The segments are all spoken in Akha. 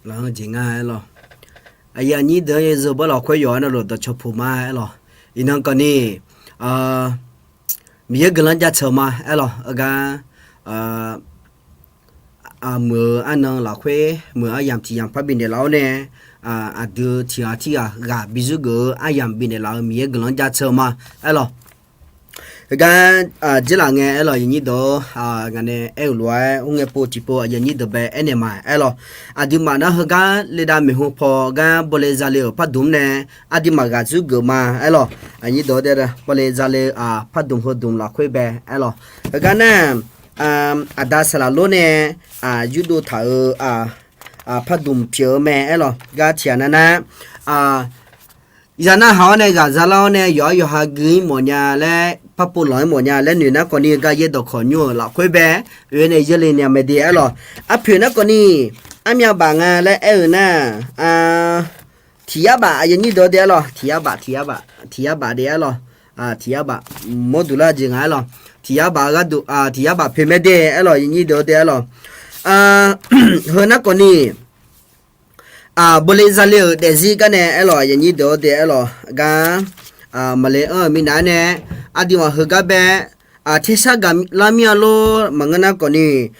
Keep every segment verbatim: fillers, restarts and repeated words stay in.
Laq-anr jeq ngar aerlawq. Aqyuif aqnyir deuq-anr yawzeu bawr lafkhoer yawqha navluf dawqcawq puq ma aerlawq. Iqnan kawvni, Miqyaer guiqlanq jaceuq ma aerlawq. Heugar, muiq-eu arnan lafkhoer muiq-eu aryamq tiq yamq par bifnaeq laf-awr nae, aqdui tiq ghaq tirghaq ghaq bizur geuf-eu aryamq bifnaeq laf-eu Miqyaer guiqlanq jaceuq ma aerlawq. Heugar, dzeurlaf ngae aerlawq, aqyuif aqnyir deuq, ngaq nae aer-euq lof-aer mr ngae pov tiqpov aqyuif aqnyir deuq bae aernaeq ma aerlawq. Aqduimaf nar heugar le dav maeqhu paw gar bawle zale-euq pardmq nae, aqduimaf ghaq zur geuf ma aerlawq. Aqnyir deuq-a, bawle zale-eu pardmq heudmq lafkhoer bae aerlawq. Heugar nar, aqda saqlaq lor nae yurdov taq-euq pardmq pyeuf-eu mae aerlawq. Gar tiq ghaq nar nar, zaq narhaq-awr nae ghaq zalar-awr nae yawqha yawqha gui-ir mawfnya laer, par pov lanq-ir mawfnya laer noeq nar kawvni, heugar yaerdawq kawq nymr-euq lafkhoer bae oe nae yurle nya mae de aerlawq. Arpoeq nar kawvni, armyav baf nga laer aer-euq nar, tiq yar baf, aqyuif aqnyir deuq-a de aerlawq, tiq yar baf, tiq yar baf, tiq yar baf de aerlawq. Tiq yar baf, mawr duq lar jeq nga aerlawq. Tiq yar baf gharduq, tiq yar baf poeq mae de aerlawq, aqyuif aqnyir deuq-a de aerlawq. Heu nar kawvni, bawle zale-euq daefzir gar nae aerlawq, aqyuif aqnyir deuq-a de aerlawq. Gar, maqle anr-euq minav nae, aqduimaf heugar bae, tersar gaqlar mir-a lor maqngeur nar kawvni,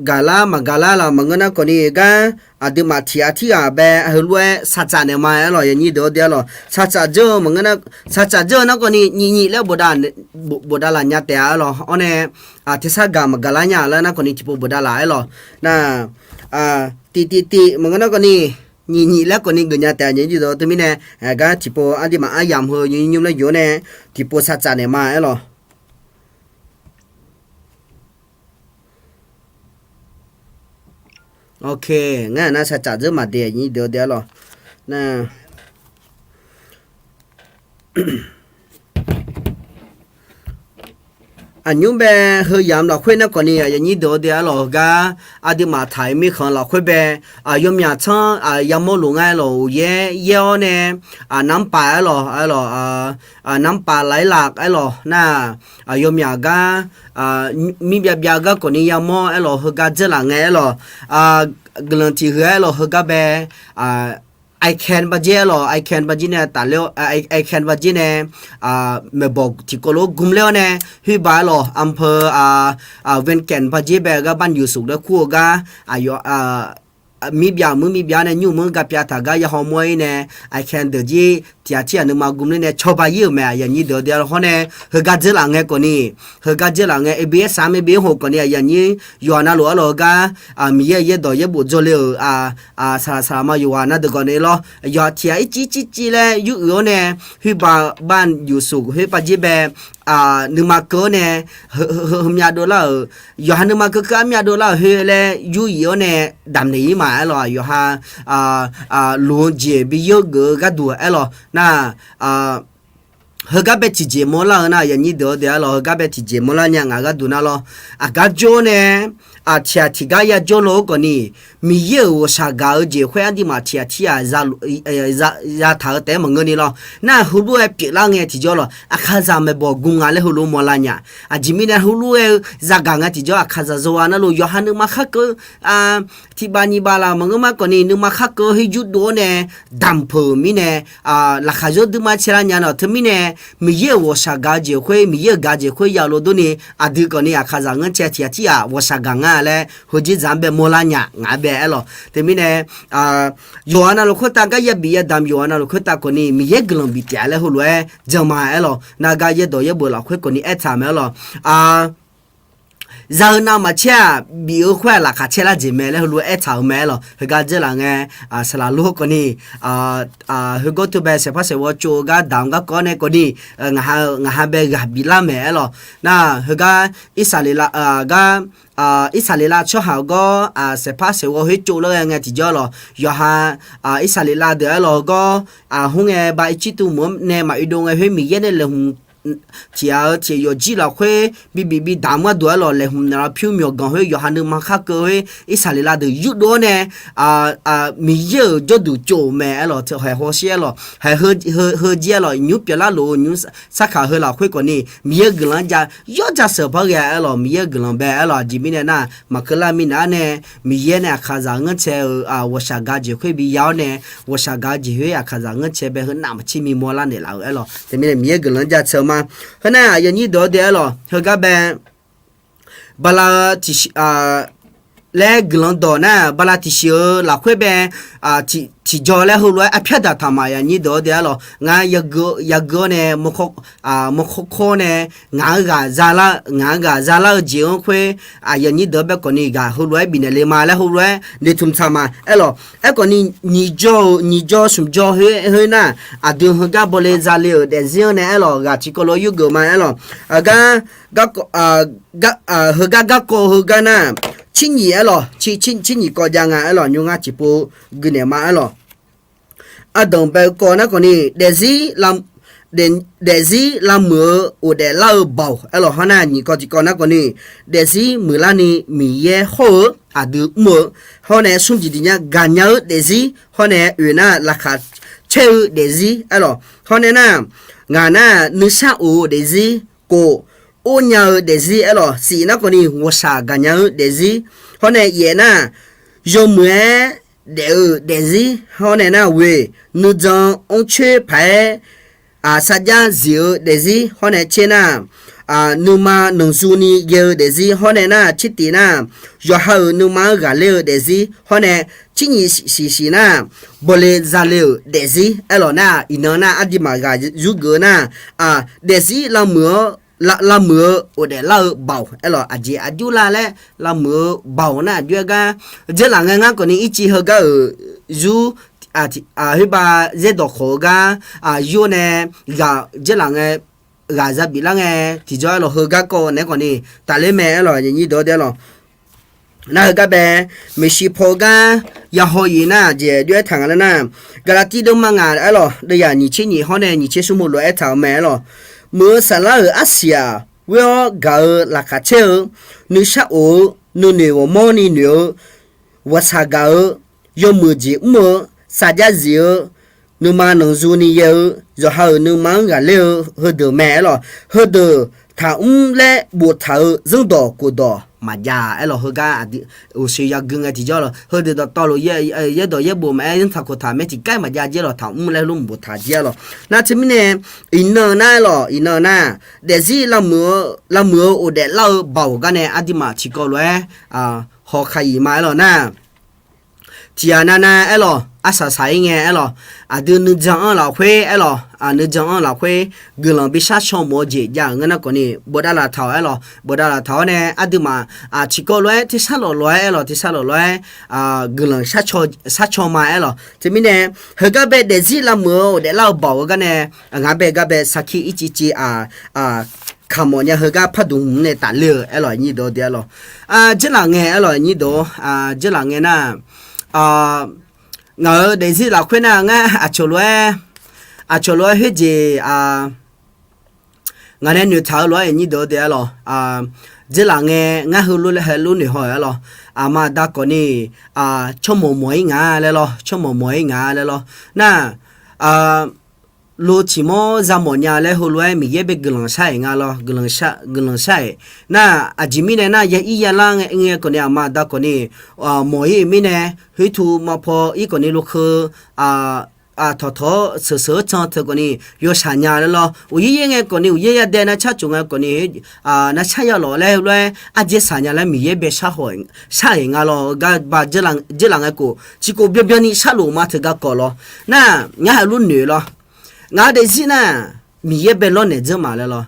gaqlar maqgaqlar laf maqngeur nar kawvni, gar aqduimaf tiq ghaq tirghaq bae heulof-aer saqtsaf naeq ma aerlawq, aqyuif aqnyir deuq-a de aerlawq. Saqtsaf dzeur-eu maqngeur nar, saqtsaf dzeur-eu nar kawvni, nyiq nyiq laer bofdav, bofdav laf nya taef-a aerlawq. Awr nae, tersar gaq maqgaqlar nya laer nar kawvni tiqpov bofdav laf aerlawq. Nar, tiq tiq tiq maqngeur nar kawvni, nyiq nyiq laer kawvni geuf nya taef-a, aqyuif aqnyir deuq-a. Teumirnae, gar tiqpov aqduimaf aryamq heu nymr nymr laer yawr nae tiqpov saqtsaf naeq ma aerlawq. Ok, ngar nar saqtsaf dzeur maqde, aqyuif aqnyir deuq-a de aerlawq. Nar, aqnymr bae, heu yamq lafkhoer nar kawvni, aqyuif aqnyir deuq-a de aerlawq. Heugar aqduimaf taq-euq mirkhanq lafkhoer bae, yawmyaq tsanr yamawr luf nga aerlawq. Uqyaer yaer-awr nae, namr paf aerlawq, aerlawq, namr paf laf-ir laf aerlawq. Nar, yawmyaq gar, mirbyav byav gar kawvni yamawr aerlawq. Heugar dzeurlaf ngae aerlawq, guiqlanq tiq huiq aerlawq. Heugar bae, icon baqjer aerlawq, icon baqjer nae tafler, icon baqjer nae, maeqbawq tiqkawv lof-aer gmler-awr nae, khoerbaq aerlawq, อำเภอ venkan baqjer bae-eu gar บ้านอยู่สุข laer kur-eu gar, aqyawf, mirbyav muir mirbyav nae nymr muir gapyav taq gar yahaw mawr-ir nae, icon deuqjir tiq ghaq tirghaq nuima gmler nae cawba-ir-euq mae, aqyuif aqnyir deuq-a de aerlawq. Hawr nae, heugar dzeurlaf ngae kawvni, heugar dzeurlaf ngae, aqbir aer sar-anr maer bi aer hoq kawvni, aqyuif aqnyir yawqha navluf aerlawq. Heugar, Miqyaer-euq yaerdawq yaerbof dzawle-euq, saqlaq saqlaq ma yawqghaq na deuq gawq nae lawr, yawqha tiq ghaq ircir ircir cir laer yur uiq-awr nae, khoerbaq บ้านอยู่สุข khoer baqjer bae, nuima keuv-awr nae, heumyav dovlar-euq, yawqha nuima keuv keuv armyav dovlar-euq khoer laer yur iq-awr nae damqnaeq-ir ma aerlawq. Yawqha, loq-eu jeq bi yeur geuf-eu gharduq aerlawq. Nar, heugar bae tiqjeq mawrlar-eu nar, aqyuif aqnyir deuq-a de aerlawq, heugar bae tiqjeq mawrlar nya ngaq gharduq nar lawr. Aqgar jawr-awr nae, tiq ghaq tiqgar yajawr lof-aer kawvni, Miqyaer-euq ghawqshaq gaq-eu jeq khoer aqduimaf tiq ghaq tirghaq zataq-eu taef-aer maqngeur ni lawr. Nar heulof-aer pyeuflar ngae tiqjawr lawq, Aqkaqzaq maeqbawq gm nga laer heulof mawrlar nya. Aqjeq mirnae heulof-aer-eu zagaq nga tiqjawr Aqkaqzaq zawqghaq navluf yawqha nuima khar keuv, tiqbav nyiq bav laf maqngeur ma kawvni nuima khar keuv khoer yurdov-awr nae damq peuq-euq mirnae, laqkhaq zawr duima caelar nya nawq. Teumirnae, Miqyaer-euq ghawqshaq gaq-eu jeq khoer, Miqyaer-euq gaq-eu jeq khoer ya lof durni, aqdui kawvni Aqkaqzaq ngeurcae tiq ghaq tirghaq ghawqshaq gaq nga laer heujir dzaq-anr bae mawrlar nya ngaq-anr bae aerlawq. Teumirnae, yawqghaq navluf khoertav gar yabif yadamq yawqghaq navluf khoertav kawvni Miqyaer guiqlanq bif taef-a laer heulof-aer jan ma aerlawq. Nar gar yaerdawq yaerbof lafkhoer kawvni aertaq mae aerlawq. Za-eu navmaqtser-aq bif-eu khoer-aq laqkhaq caerlar jeq mae laer heulof-aer aertaq-euq mae aerlawq. Heugar dzeurlaf ngae, saqlaq lor kawvni, heugawr teu bae saeqpar saeqghawv tsov-eu gar damq-eu garkawv nae kawvni, ngaq ha bae ghaq biflar mae aerlawq. Nar heugar Irsaqleqlav gar, Irsaqleqlav tsawrhaq-eu gawr, saeqpar saeqghawv khoer tsovlar ghae ngae tiqjawr lawq. Yawqha, Irsaqleqlav deuq aerlawq gawr, aqhmr ngae ba ircir tuv meuq-anr nae maq oedov ngae khoer Miqyaer nae laeqhmq tiq ghaq-eu tiq yawqjir lafkhoer bibif bidamq gharduq aerlawq, laeqhmq naqlav pyur myawqganq khoer yawqha nuima khar keuv khoer Irsaqleqlav deuq yurdov-awr nae, Miqyaer-euq jawrduq tsov-euq mae aerlawq, haeq hawsher aerlawq, haeq heujir aerlawq, nymr pyeuflar lof-eu nymr sarkaq heu lafkhoer khawfni Miqyaer-euq guiqlanq-anr ja yawr ja sheuq par ghae aerlawq, Miqyaer-euq guiqlanq bae aerlawq, aqjeq mirnae nar maqkeuv lar minav-ar nae, Miqyaer nae aqkaqzaq ngeurcae-eu ghawqshaq gaq-eu jeq khoer bi ya-awr nae, ghawqshaq gaq-eu jeq khoer aqkaqzaq ngeurcae bae heu navmaqtser mimaw lar naeqlaf-eu aerlawq, teumirnae Miqyaer guiqlanq-anr jaceuq-eu ma. Heu nar aqyuif aqnyir deuq-awr dae aerlawq, heugar bae bala tiqsiq laer guiqlanq dawq nar, bala tiqsiq-eu lafkhoer bae tiqjaw laer heulof-aer arpyar daqtaq ma, aqyuif aqnyir deuq-awr dae aerlawq, ngar yagui-awr nae mawrkawr kawr nae ngaq-anr ghaq za lar-eu jeq-anr khoer, aqyuif aqnyir deuq-anr bae khawfni ghaq heulof-aer bifnaeq le ma laer heulof-aer noeqtmq taq ma aerlawq. Aerkhawfni nyiq jaw-euq nyiq jaw smq jaw khoer khoer nar, aqdui heugar bawle zale-euq daefzir-anr nae aerlawq, ghaq tiqkawv lof-aer yurgeuf ma aerlawq. Aqgar heugar garkawv heugar nar, tsir nyiq aerlawq, tsir nyiq kawv jav nga aerlawq, nymr ngar tiqpov guinaeq ma aerlawq. Ardanq bae-eu kawv nar khawfni, daefzir lavmuiq-eu ghofdaef lar-eu baoq aerlawq, hawr nar nyiq kawv tiqkawv nar khawfni, daefzir muiqlarni Miqyaer hawr-eu aqdui mr-eu, hawr nae smr jeq diq nya gaqnya-eu daefzir, hawr nae oeq nar laqkhaq caer-eu daefzir aerlawq, hawr nae nar ngaq nar nuisar of-eu daefzir, kof or nya-eu daefzir aerlawq, siq nar khawfni ghawqshaq gaqnya-eu daefzir, hawr nae yaef nar yawmuiq-aer daef-eu daefzir, hawr nae nar ghoeq nuijan mrcoer paq-aer sarjax zif-eu daefzir, hawr nae tser nar nuima nanqzuni ghae-eu daefzir, hawr nae nar tser tif nar yawqha-euq nuima-anr ghaqler-eu daefzir, hawr nae tser nyiq siq siq nar bawle zale-euq daefzir aerlawq nar, iqnan nar aqduimaf ghaq yurgeuf-eu nar, daefzir lavmuiq-eu ghofdaef lar-eu baoq aerlawq, aqjeq aqjox lar laer lavmuiq-eu baoq nar aqjox-aer gar, dzeurlaf ngae ngar khawfni irciv heugar-euq yur khoerbav zaerdawq khawq-eu gar yur nae ghaq dzeurlaf ngae ghaq za bif lar ngae tiqjawr aerlawq, heugar kawv naeq-aer khawfni tafler mae aerlawq, aqnyir deuq-awr dae aerlawq. Nar heugar bae, maeqshi paw-eu gar yahaw-iq nar aqjeq aqjox-aer taq nga laer nar, Gaqlaqtiv deuvma ngaq aerlawq, deuvyaq nyiq tser nyiq hawr nae nyiq tser smr heulof-aer taq-eu mae aerlawq. Muiq-eu saflar-euq arsiq-aq, ghoer-awr gaq-eu laqkhaq caer-eu, nuisar of-eu, nuinoeq ghawqmawrni noeq-eu, ghawqshaq gaq-eu, yawmuiq jeq mr-eu, sarjax zif-eu, nuima nanqzuni ghae-eu, yawqha-euq nuima-anr ghaqler-eu heudeuq mae aerlawq. Heudeuq taqmr laer boftaq-eu zanrdawq khofdawq maqjav aerlawq, heugar uqshoe yagui ngae tiqjawr lawq, heudeuq dawqtawvluf yaerdawq yaerbof maqaer zanrtaq khoftaq mae tiqgar maqjav jir lawq, taqmr laer heulof mq boftaq jir aerlawq. Nar teumirnae iqnan nar aerlawq, iqnan nar daefzir lavmuiq-eu ghofdaef lar-eu baoq gar nae aqduimaf tiqkawv lof-aer hawkaq-iq ma aerlawq nar, tiqghaq navnav aerlawq, arsaq saq-ir ngae aerlawq, aqdui nuijan-anr lafkhoer aerlawq, nuijan-anr lafkhoer guiqlanq bishar shaw mawf-eu jeq jav-euq ngeur nar khawfni bofdav laf taq-awq aerlawq, bofdav laf taq-awr nae aqduimaf tiqkawv lof-aer tersar lawq lof-aer aerlawq, tersar lawq lof-aer guiqlanq shar caw ma aerlawq. Teumirnae heugar bae daefzir lavmuiq-eu ghofdaef lar-eu baoq-eu gar nae, ngaq bae gar bae sarkir irciv civ kaqmawf nya heugar pardmq hmq nae tafler-eu aerlawq, aqnyir deuq-awr dae aerlawq. Dzeurlaf ngae aerlawq, aqnyir deuq-awr, dzeurlaf ngae nar, ngaq-euq daefzir lafkhoer nar ngar aqcawq lof-aer, aqcawq lof-aer khoerjeq ngaq nae noeqtaq-eu lof-aer aqnyir deuq-awr dae aerlawq. Dzeurlaf ngae ngar heulof-aer heulof noeq haw-euq aerlawq. Aqma aqda khawfni tsawrmawq mawq-ir nga laer lawr, tsawrmawq mawq-ir nga laer lawr. Nar lo tiq mawr za mawf nya laer heulof-aer Miqyaer bae guiqlanq shar-euq nga lawr, guiqlanq shar-euq. Nar aqjeq mirnae nar ya ir ya lar ngae khawfni aqma aqda khawfni mawq-ir-euq mirnae, khoertu ma paw-ir khawfni lokeu tawqtawq-awr sheuqsheuq-awr can teu khawfni yawshaq nya laer lawr. Uqyaer yaer ngae khawfni uqyaer yadae nar car tsof ngae khawfni nar car ya lawq laer heulof-aer ardzaer shaq nya laer Miqyaer bae shar-euq nga lawr. Heugar ba dzeurlaf ngae khof tiqkhof byanbyan ni sharluf ma teugar kawv lawr. Nar ngar heulof noeq lawr. Ngaq-euq daefzir nar Miqyaer bae lawrnaeq dzeur ma laer lawr.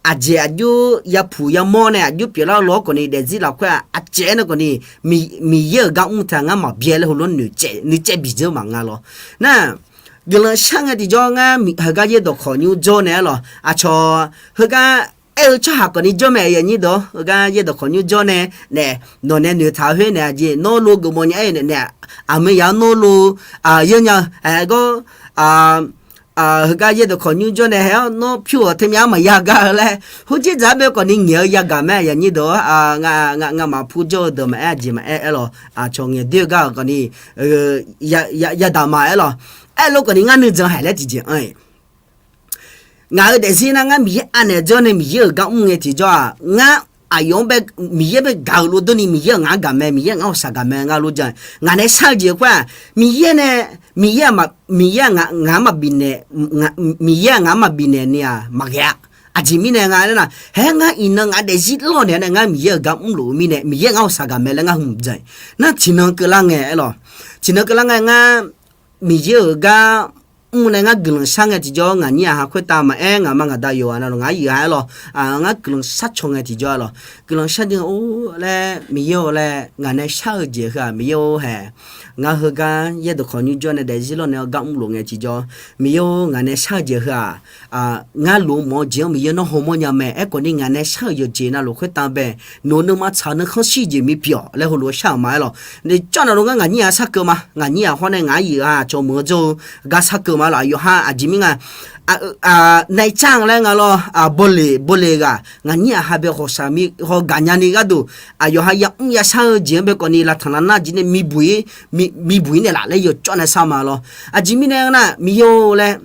Aqjeq aqjox yapuq yamawr nae aqjox pyeuflar lof-awr khawfni daefzir lafkhoer-aq aqcaev-aer nae khawfni Miqyaer-euq gar mr taq ngar maqbyae laer heulof nuicaev bidzeur ma nga lawr. Nar guiqlanq shar ngae tiqjawr ngar heugar yaerdawq khawqnymr jawr nae aerlawq, aqcawq heugar aer-eu tsawrhaq khawfni jawr mae, aqnyir deuq-awr, heugar yaerdawq khawqnymr jawr nae nae, nawq nae noeqtaq-eu khoer naeq aqjeq nawr lo geufmawf nya-aer nae, aqmeuq yaq-anr nawr lo yeur nya-eu aergawr heugar yaerdawq kawq nymr jawr nae hae-awr nawr pyur-awq teumyav-anr maqya gar-eu laer, khoerjir dzaq-ar bae khawfni ngaeq-eu yagaq mae, aqyuif aqnyir deuq-ar, ngamaf pur jawr-eu deuq maqaer aqjeq maqaer aer lawq. Aqcawq ngaeq doer-eu gar-euq khawfni yadaq ma aer lawq. Aerlof khawfni ngar nuijan haiq laer tiqjeq anr-iq, ngaq-euq daefzir nar ngar Miqyaer anaeq jawr nae Miqyaer-euq gar mr ngae tiqjawr-aq, ngar aqyawf-anr bae, Miqyaer bae gaq-euq lof durni Miqyaer-euq ngaq-anr gaq mae, Miqyaer-euq ngaq-anr hawqshaq gaq mae ngar lof jan. Ngaq nae shar-eu jeq khoer-aq, Miqyaer nae, Miqyaer-aq, Miqyaer-aq ngaq, ngaq-anr maqbifnaeq, Miqyaer-aq ngaq-anr maqbifnaeq ni-aq maqghae-a. Aqjeq mirnae nga aernar, haer ngar iqnan ngaq daefzir lawr naeq-aer nae ngar Miqyaer-euq gar mrluf-eu mirnae Miqyaer-euq ngaq-anr hawqshaq gaq mae laer ngar hmq jan-iq. Nar tiqnan keuvlar ngae aer lawq. Tiqnan keuvlar ngae ngar Miqyaer-euq gar mr nae ngar guiqlanq shar ngae tiqjawr ngaq nyir-aq ha khoertav maqaer ngaqma ngaqda yawqghaq navluf ngaq-anr yif-a aer lawq. Ngar guiqlanq shar caw ngae tiqjawr aer lawq. Guiqlanq shar dui-a or laer Miqyaer-or laer ngaq nae shar-eu jeq heu-aq Miqyaer-or hae. Ngar heugar yaerdawq kawq nymr jawr nae daefzir lawr naeq-awr gar mrluf ngae tiqjawr, Miqyaer-or ngaq nae shar-eu jeq heu-aq, ngar lof-eu mawf-eu jeq-anr Miqyaer nawr hawmawr nya mae. Aerkhawfni ngaq nae shar-euq yawqjeq navluf khoertav bae nawq-eu nuima tsaq-eu nuikhanr shir jeq mirpyeuf-awq laer heulof-aer shar-euq ma aer lawq. Nae cawv navluf ngar ngaq nyir-aq sharkeuv ma. Ngaq nyir-aq hawr nae ngaq-anr yif-a cawq meuq-eu jawr-eu gar sharkeuv ma aer lawq. Aqyawf ha aqjeq mir nga, nae car laer nga lawr, bawleq bawleq ghaq ngaq nyir-aq ha bae hawqshaq mir haw gaqnya ni gharduq, aqyawf ha yamr yashar-eu jeq-anr bae khawfni lavtanq lavnar jeq nae miqbuq-ir, miqbuq-ir naeqlaf laer yawcawv nae shar ma lawr. Aqjeq mirnae aernar, Miqyaer-or laer,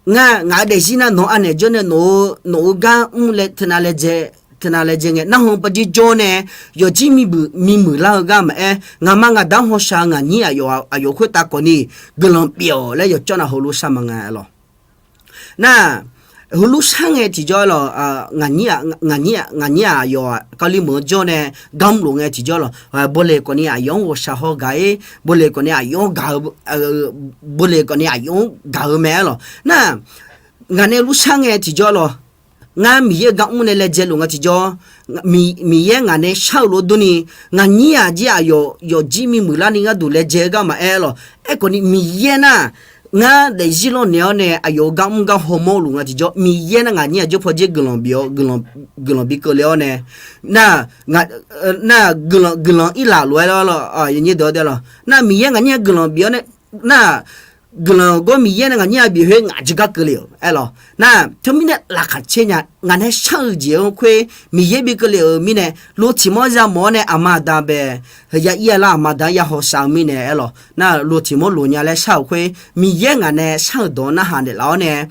ngar ngaq-euq daefzir nar nawq-anr anaeq jawr nae nawq-eu, nawq-eu gar mr laer teunav laejae, teunav laejae ngae narhaq pavjir jawr nae yawqjir miqbuq mimuiq lar-eu gar maqaer, ngaqma ngaqda-anr hawshaq-eu ngaq nyir aqyawf, aqyawf khoertav khawfni guiqlanq bif-awq laer yawcawv nav heulof shar ma nga aer lawq. Nar, heulof shar ngae tiqjawr aer lawq, ngaq nyir-aq, ngaq nyir-aq, ngaq nyir-aq aqyawf-aq kali meuq-eu jawr nae gar mrluf ngae tiqjawr aer lawq. Bawleq khawfni aqyawf-anr hawshaq haw gaq-ir, bawleq khawfni aqyawf-anr gaq-eu, bawleq khawfni aqyawf-anr gaq-eu mae aer lawq. Nar, ngaq nae lof shar ngae tiqjawr aer lawq. Ngar Miqyaer-euq gar mr nae laejae luf nga tiqjawr, Miqyaer ngaq nae shar-eu lof durni, ngaq nyir-aq jir aqyawf yawqjir mimuiq larni gharduq laejae-eu gar maqaer aer lawq. Aerkhawfni Miqyaer nar, ngar daefzir lawr naeq-awr nae aqyawf-euq gar mr gar hawmawr luf nga tiqjawr, Miqyaer nar ngaq nyir-aq jawr pawjir guiqlanq bif-awr, guiqlanq bi keuvle-awr nae, nar, nar, guiqlanq, guiqlanq irlaf lof-aer lawr, nar Miqyaer ngaq nyir-aq guiqlanq bif-awr nae, nar, guiqlanq gawr Miqyaer nae ngaq nyir-aq bif khoer ngaq jir gar keuvle-euq aer lawq. Nar, teumirnae laqkhaq caer nya, ngaq nae shar-eu jeq-anr khoer Miqyaer bi keuvle-euq mirnae, lof tiq mawr yamawf-awr nae aqma aqda bae, ya ir-a lar aqma aqda-anr ya hawshaq-eu mirnae aer lawq. Nar, lof tiq mawr lof nya laer shar-euq khoer Miqyaer ngaq nae shar-euq dawq-anr narhaq naeqlaf-awr nae,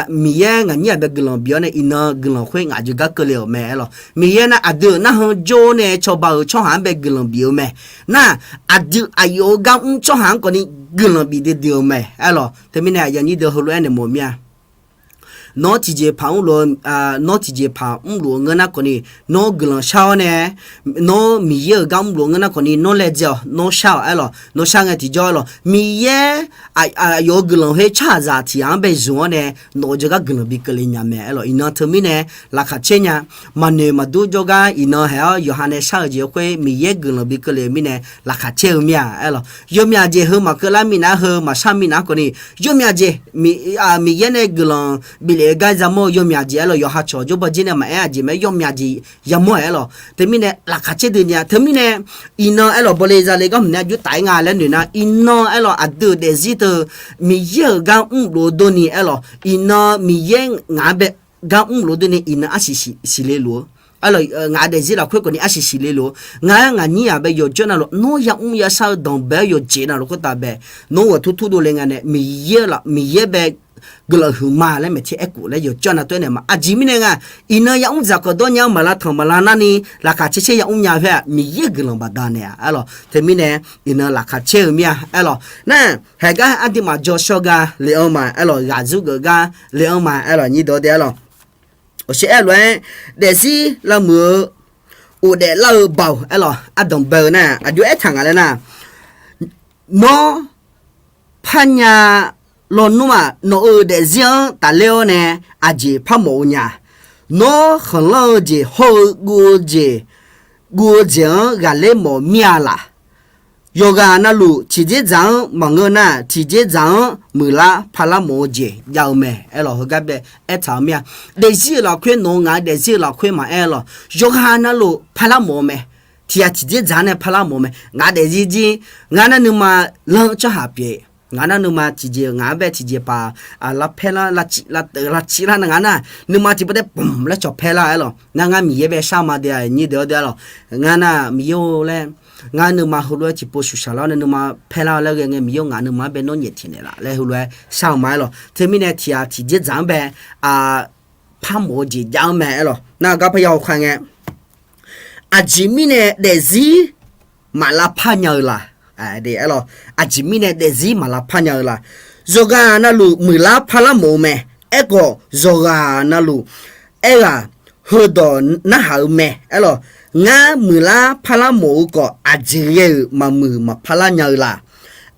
miqyaer ngaq nyir-aq bae guiqlanq bif-awr nae iqnan guiqlanq khoer ngaq jir gar keuvle-euq mae aer lawq. Miqyaer nar aqdui-euq narhaq jawr-awr nae cawba-euq tsawrhaq-anr bae guiqlanq bif-eu mae. Nar, aqdui aqyawf-euq gar mr tsawrhaq-anr khawfni guiqlanq bif duidui-eu mae aer lawq. Teumirnae aqyuif aqnyir deuq heulof-aer naeq mawf mir-a. Nawr tiqjeqpaq mrluf-eu, nawr tiqjeqpaq mrluf-eu ngeur nar khawfni, nawr guiqlanq shar-awr nae, nawr Miqyaer-euq gar mrluf-eu ngeur nar khawfni, nawr laejae-awq, nawr shar-awq aer lawq. Nawr shar ngae tiqjawr aer lawq. Miqyaer aqyawf-euq guiqlanq khoer tsawrhaqzaq tiq ghaq-anr bae zmq-awr nae, nawq-euq jawrgar guiqlanq bi keuvle nya mae aer lawq. Iqnan teumirnae laqkhaq caer nya. Maqnoeq maqdur jawrgar iqnan haeq-awr yawqha nae shar-eu jeq khoer Miqyaer guiqlanq bi keuvle-euq mirnae laqkhaq caer-eu mir-a aer lawq. Yawmyaq jeq heu maqkeuv lar minav, heu maqshar minav khawfni, yawmyaq jeq, Miqyaer nae guiqlanq bif lef-eu gar yamawr-eu yawmyaq jeq aer lawq. Yawqha cawq jawr bawjir nae maqaer aqjeq mae, yawmyaq jeq yamawr-aer aer lawq. Teumirnae laqkhaq caer dui nya. Teumirnae iqnan aer lawq, bawle zale gar hmq nae aqjox taf-ir nga laer noeq nar, iqnan aer lawq, aqdui-euq daefzir teu Miqyaer-euq gar mrluf-eu durni aer lawq. Iqnan Miqyaer ngaq-anr bae gar mrluf-eu durni iqnan arsiq siqle luf-eu aer lawq. Ngaq daefzir lafkhoer khawfni arsiq siqle luf-eu, ngaq-aer ngaq nyir-aq bae yawqjawr navluf, nawr yamr yashar-eu danqbae-awr yawqjeq navluf khoertav bae, nawr ghawq turtur dovle nga nae Miqyaer laf, Miqyaer bae guiqlanq huiqma laer maeqtser aerkhof laer yawqjawr nav tov-aer naeq ma. Aqjeq mirnae nga, iqnan yamr dzaq kawq dawr nya-anr maqlav tanq maqlav narni, laqkhaq caer caer yamr nya khoer-aq, Miqyaer-euq guiqlanq baqdanaeq-a aer lawq. Teumirnae iqnan laqkhaq caer-eu mir-a aer lawq. Nar, haeq gar aqduimaf jawr shawr gar le-anr ma aer lawq, ghaq zurgeuf gar le-anr ma aer lawq, nyir dawq dae aer lawq. Awqshaer aer lof-aer, daefzir lavmuiq-eu, ghofdaef lar-eu baoq aer lawq, ardanq bae-eu nar aqjox aertaq nga laer nar, nawr parnya lawnmr-aq, nawq-euq daefzir-anr tafler-awr nae aqjeq parmawf-eu nya. Nawr khanqlanr-eu jeq hawr-eu guv-eu jeq, guv-eu jeq-anr ghaqler mawf mir-a laq. Yawqghaq navluf tiqjeq dzaq-anr maqngeur nar, tiqjeq dzaq-anr muiqlar parlar mawf-eu jeq jav-eu mae aer lawq. Heugar bae aertaq-eu mir-a. Daefzir-euq lafkhoer nawq-eu ngaq-eu daefzir-euq lafkhoer maqaer lawq. Yawqghaq navluf parlar mawf-eu mae. Tiqghaq tiqjeq dzaq-anr nae parlar mawf-eu mae. Ngaq daefzir jir, ngar nar nuima lanr-eu tsawrhaq pyeuf Ngaq nar nuima tiqjeq ngaq-anr bae tiqjeq paq, lavpaer lar, lavcif lar, lavcif lar nar ngaq nar, nuima tiqpov tae pmq laer cawqpaer lar aerlawq. Nar ngar Miqyaer bae shar-eu ma de, aqyuif nyir deuq-awr de aerlawq. Ngar nar Miqyaer-or laer, ngar nuima heulof-aer tiqpov shuqshaq lar-awr nae nuima paerlar-awr laer ghae ngae, Miqyaer-or ngaq nuima-anr bae nawr nyaeftaeq naeqlaf laer heulof-aer shar-eu ma aerlawq. Teumirnae tiq ghaq tiqjeq dzaq-anr bae, par mawf-eu jeq jav-anr mae aerlawq. Nar gar parya hawkar ngae, aqjeq mirnae daefzir maq lavpar nya-eu la? Aerlawq, aqjeq mirnae daefzir maq lavpar nya-eu la? Yawqghaq navluf muiqlar parlar mawf-eu mae. Aerkhawf, yawqghaq navluf aerghaq heudawq narhaq-eu mae aerlawq. Ngar muiqlar parlar mawf-eu khawf, aqjeq ghae-euq maqmuiq maqpar lar nya-eu la?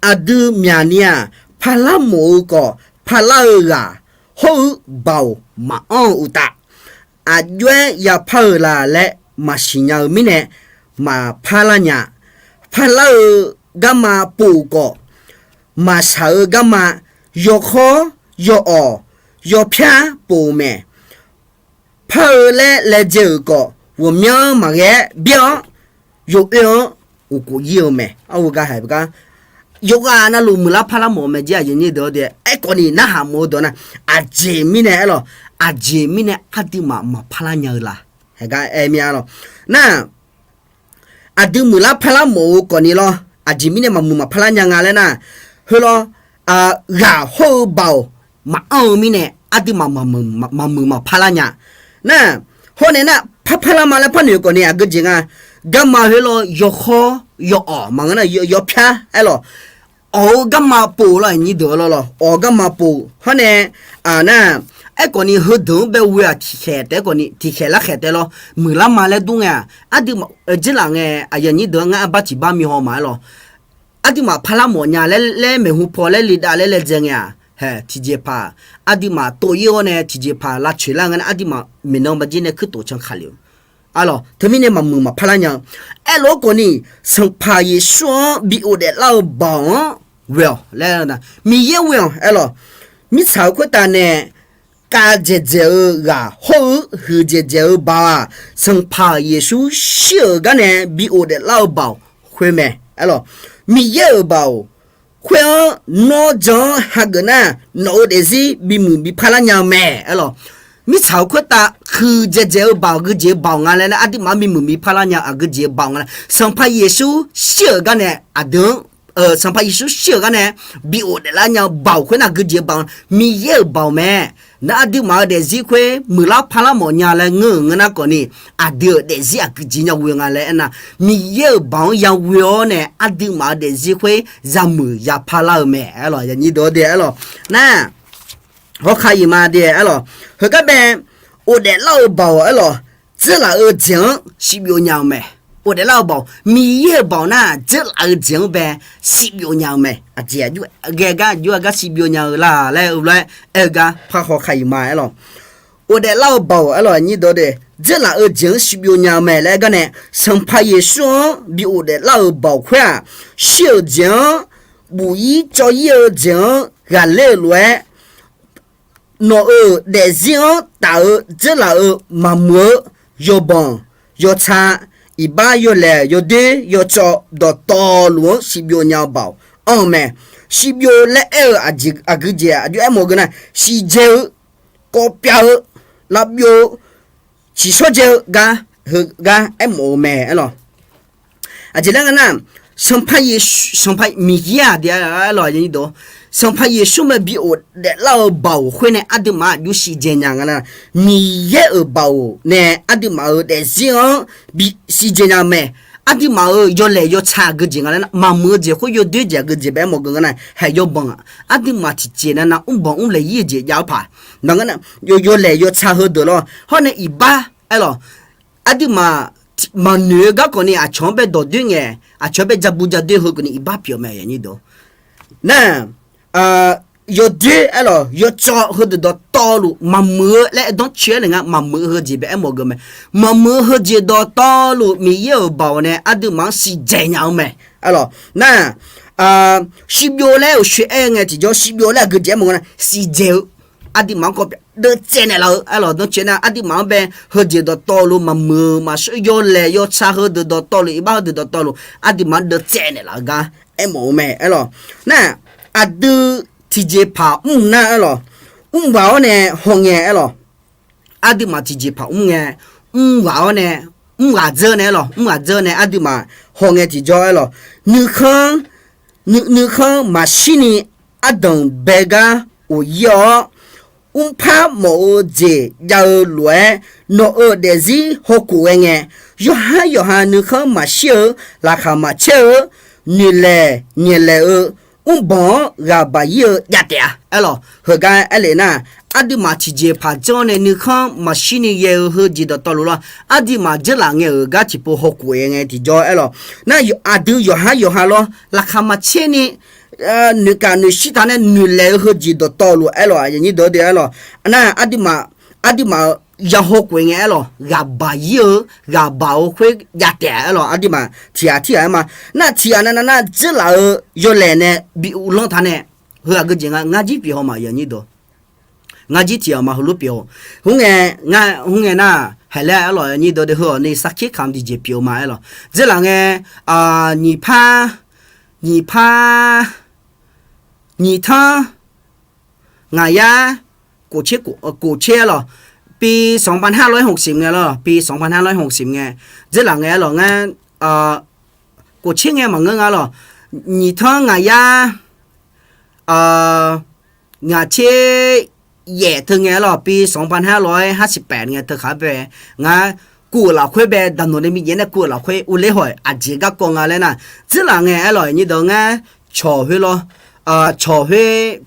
Aqdui myaqni-aq, parlar mawf-eu khawf, parlar-eu ghaq hawr-eu baoq maqanr-eu uqtaf, aqjox-aer yapar-eu la laer maqsiq nya-eu mirnae maqpar lar nya. Parlar-eu garma pov-euq khawf, maqshaq-eu garma yawkhawr, yawawq, yawpyar pov-eu mae. Par-eu laer laejae-euq khawf, ghawqmyanr maqghae-aer byaer-awr, yawoer-anr uqkhof ir-eu mae. Arhu gar haiq gar, yawqghaq navluf muiqlar parlar mawf-eu mae jir, aqyuif nyir deuq-awr de. Aerkhawf ni narhaq mawf-eu dawq nar, aqjeq mirnae aerlawq, aqjeq mirnae aqduimaf maqpar lar nya-eu la? Haiq gar aer mir-a lawq. Nar, aqdui muiqlar parlar mawf-eu khawf ni lawr, aqjeq mirnae maqmuiq maqpar lar nya nga laer nar, heu lawr, ghaq hawr-eu baoq maqanr-eu mirnae aqduimaf maqmuiq maqpar lar nya. Nar, hawr nae nar, parpar lar ma laer parnoeq-eu khawf ni aqgeu jeq nga. Garma heu lawr yawkhawr, yawawq maqngeur nar, yawpyar aerlawq. Awq-eu garma pov lawr, aqnyir deuq-awr lawr, awq-eu garma pov hawr nae, nar, aerkhawf ni heudeuq-anr bae ghoe-aq tiqkhaeq taef-aer khawf ni tiqkhaeq larkhaeq taef lawr, muiqlar ma laer dur ngae-aq, aqdui jeurlaf ngae, aqyuif nyir deuq-anr ngar arbar tiq bar mi haw ma aerlawq. Aqduimaf parlar mawf nya laer, laer maeqhu paw laer lidav laer laejae ngae-aq, haeq tiqjeqpaq, aqduimaf tov ir-awr nae tiqjeqpaq lavcoeq lar nga nar, aqduimaf maeqnan bajir nae kuirtof can kaqlef-eu. Arlawq, teumirnae maqmuiq maqpar lar nya-eu. Aerlof-aer khawf ni, Sanqpaq Yeqsur-anr bi ghofdaef lar-eu baoq-anr ghoe-awq laer, Miqyaer ghoe-awq aerlawq. Mirtsaq-euq khoertav nae kav dzaeqdzaeq-eu ghaq hawr-eu huiqdzaeq dzaeq-eu baoq-aq, Sanqpaq Yeqsur shir-euq gar nae bi ghofdaef lar-eu baoq khoer mae aerlawq. Miqyaer-euq baoq khoer-anr nawr jan-anr hageuf nar, nawq-euq daefzir bimuiq bipar lar nya-eu mae aerlawq. Mirtsaq-euq khoertav huiqdzaeq dzaeq-eu baoq, aqgeujeq-eu baoq nga laer nar, aqduimaf-anr bimuiq bipar lar nya-eu aqgeujeq-eu baoq nga laer, Sanqpaq Yeqsur shir-euq gar nae aqdui-anr, Sanqpaq Yeqsur shir-euq gar nae bi ghofdaef lar nya-eu baoq khoer nar, aqgeujeq-eu baoq, Miqyaer-euq baoq mae. Nar aqduimaf-euq daefzir khoer muiqlar parlar mawf nya laer ngeur-euq ngeur nar khawf ni, aqdui-euq daefzir aqgeujeq nya ghoe nga laer aernar, Miqyaer-euq baoq-anr yaghoe-awr nae aqduimaf-euq daefzir khoer yamuiq yapar lar-eu mae aerlawq. Aqnyir deuq-awr de aerlawq. Nar, hawkar iq ma de aerlawq. Heugar bae, ghofdaef lar-eu baoq aerlawq, dzeurlaf-eu jeq-anr shirbyov nya-eu mae. Ghofdaef lar-eu baoq, Miqyaer-euq baoq nar, dzeurlaf-eu jeq-anr bae shirbyov nya-eu mae. Aqjeq aqjox-aer gar, aqjox-aer gar shirbyov nya-eu la laer-eu lof-aer aer-eu gar par hawkar iq ma aerlawq. Ghofdaef lar-eu baoq aerlawq, aqnyir deuq-awr de, dzeurlaf-eu jeq-anr shirbyov nya-eu mae laer aer gar nae, Sanqpaq Yeqsur-anr bi ghofdaef lar-eu baoq khoer-aq, shir-euq jeq-anr buq-ir cawv-ir-eu jeq-anr ghaqler-euq lof-aer, nawq-euq daefzir-anr taf-eu dzeurlaf-eu maqmuiq-eu yawbanq, yawtsaq, iqbax, yawlaeq, yawdoer, yawcawv dawqtawvluf-anr shirbyov nya-eu baoq anr-eu mae. Shirbyov laer aer-eu aqgeujeq aqjox-aer mawf-eu geu nar, siqdzaeq-eu, kawvpyav-eu, lavbyov-eu, ciqshawr dzae-eu gar, heugar aermawf-eu mae aerlawq. Aqjeq laer nga nar, Sanqpaq Yeqsur, Sanqpaq Miqyaer-aq de aerlawq, Sanqpaq Yeqsur mae bi ghofdaef lar-eu baoq khoer nae aqduimaf aqjox siqdzaeq nya nga nar, Miqyaer-euq baoq nae aqduimaf-euq daefzir-anr bi siqdzaeq nya-eu mae. Aqduimaf-euq yawlaeq yawtsaq aqgeujeq nga laer nar, maqmuiq-eu jeq khoer yawdoer jeq aqgeujeq bae aermawf-eu geu nga nar, haeq yawbanq-aq, aqduimaf tiqjeq nav nav mrbawq mrlaeq-ir-eu jeq jav-awr paq, maqngeur nar, yawlaeq yawtsaq heudeuq lawr hawr nae iqbax aerlawq. Aqduimaf maqnoeq-eu gar khawf ni aqcawq-anr bae dawqdoer ngae, aqcawq-anr bae jabu jadoer heu khawf ni iqbax pyeuf-eu mae. Nar, yawdoer aerlawq, yawcawv heudeuq dawqtawvluf maqmuiq-eu laer aer danrcoe-aer nae nga, maqmuiq-eu heujeq bae aermawf-eu geu mae. Maqmuiq-eu heujeq dawqtawvluf Miqyaer-euq baoq nae aqduimaf-anr siqdzaeq nya-eu mae. Aerlawq, nar, shirbyov laer-euq coe-aer ngae tiqjawr, shirbyov laer aqgeujeq aermawf-eu nar, siqdzaeq-eu, aqduimaf-anr kawvpyav deuvtsaev naeqlaf-eu aerlawq. Danrcoe nar aqduimaf-anr bae heujeq dawqtawvluf maqmuiq-eu maqshawr yawlaeq yawtsaq heudeuq dawqtawvluf iqbax heudeuq dawqtawvluf aqduimaf-anr deuvtsaev naeqlaf-eu gar aermawf-eu mae aerlawq. Nar, aqdui tiqjeqpaq mr nar aerlawq, mrghaq-awr nae hawngae aerlawq. Aqduimaf tiqjeqpaq mr ngae, mrghaq-awr nae, mrghaq dzeur nae aerlawq, mrghaq dzeur nae aqduimaf hawngae tiqjawr aerlawq. Nuikhanr, nuikhanr maqshirni ardanq bae gar ghof ir-awr, mrpar mawf-eu jeq jav-eu lof-aer, nawq-euq daefzir hawkhof ghae ngae, yawqhar yawqha nuikhanr maqshir-eu, laqkhaq maqcaer-eu, noeqlaeq nyaeqlaeq-eu, mrbanq-anr ghaq baq ir-eu jav taef-a aerlawq. Heugar aer lef nar, aqduimaf tiqjeqpaq janr nae nuikhanr maqshirni ghae-eu heujeq dawqtawvluf lawr, aqduimaf dzeurlaf ngae-euq gar tiqpov hawkhof-aer ngae tiqjawr aerlawq. Nar aqdui yawqhar yawqha lawr laqkhaq maqcaer ni noeqkaq noeqshir taq nae noeqlaeq-eu heujeq dawqtawvluf aerlawq, aqyuif aqnyir deuq-eu aerlawq. Nar aqduimaf, aqduimaf-euq ya hawkhof-aer ngae aerlawq, ghaq baq ir-eu, ghaq baq-eu khoer jav taef-a aerlawq. Aqduimaf tiqghaq tirghaq aer ma. Nar tiqghaq navnav nar dzeurlaf-eu yawlaeq nae bi uvlanr taq nae, heu aqgeujeq nga ngar jir pyeuf haw ma, aqyuif aqnyir deuq. Ngar jir tiqghaq ma heulof pyeuf-awq. Khoerngae, ngar khoerngae nar, haiq laer aerlawq, aqnyir deuq de heu-awq ni sarkir kamq tiqjeq pyeuf-eu ma aerlawq. Dzeurlaf ngae, nyiq par, nyiq par, nyiq tanr, ngaq yar, khof tser aerlawq, ปีสองพันห้าร้อยหกสิบ ngae lawr, ปีสองพันห้าร้อยหกสิบ ngae, dzeurlaf ngae aerlawq ngar, khof tser ngae maqngeur nga lawq, nyiq tanr ngaq yar, ngaq tser yaef teu ngae aerlawq, ปีสองพันห้าร้อยห้าสิบแปด ngae teu khaq bae, ngar kuv-euq lafkhoer bae daqnoeq nae miqyaef nae kuv-euq lafkhoer urler haw-iq aqjeq garkawv nga laer nar, dzeurlaf ngae aerlawq, aqnyir deuq ngar cawq khoer lawr, cawq khoer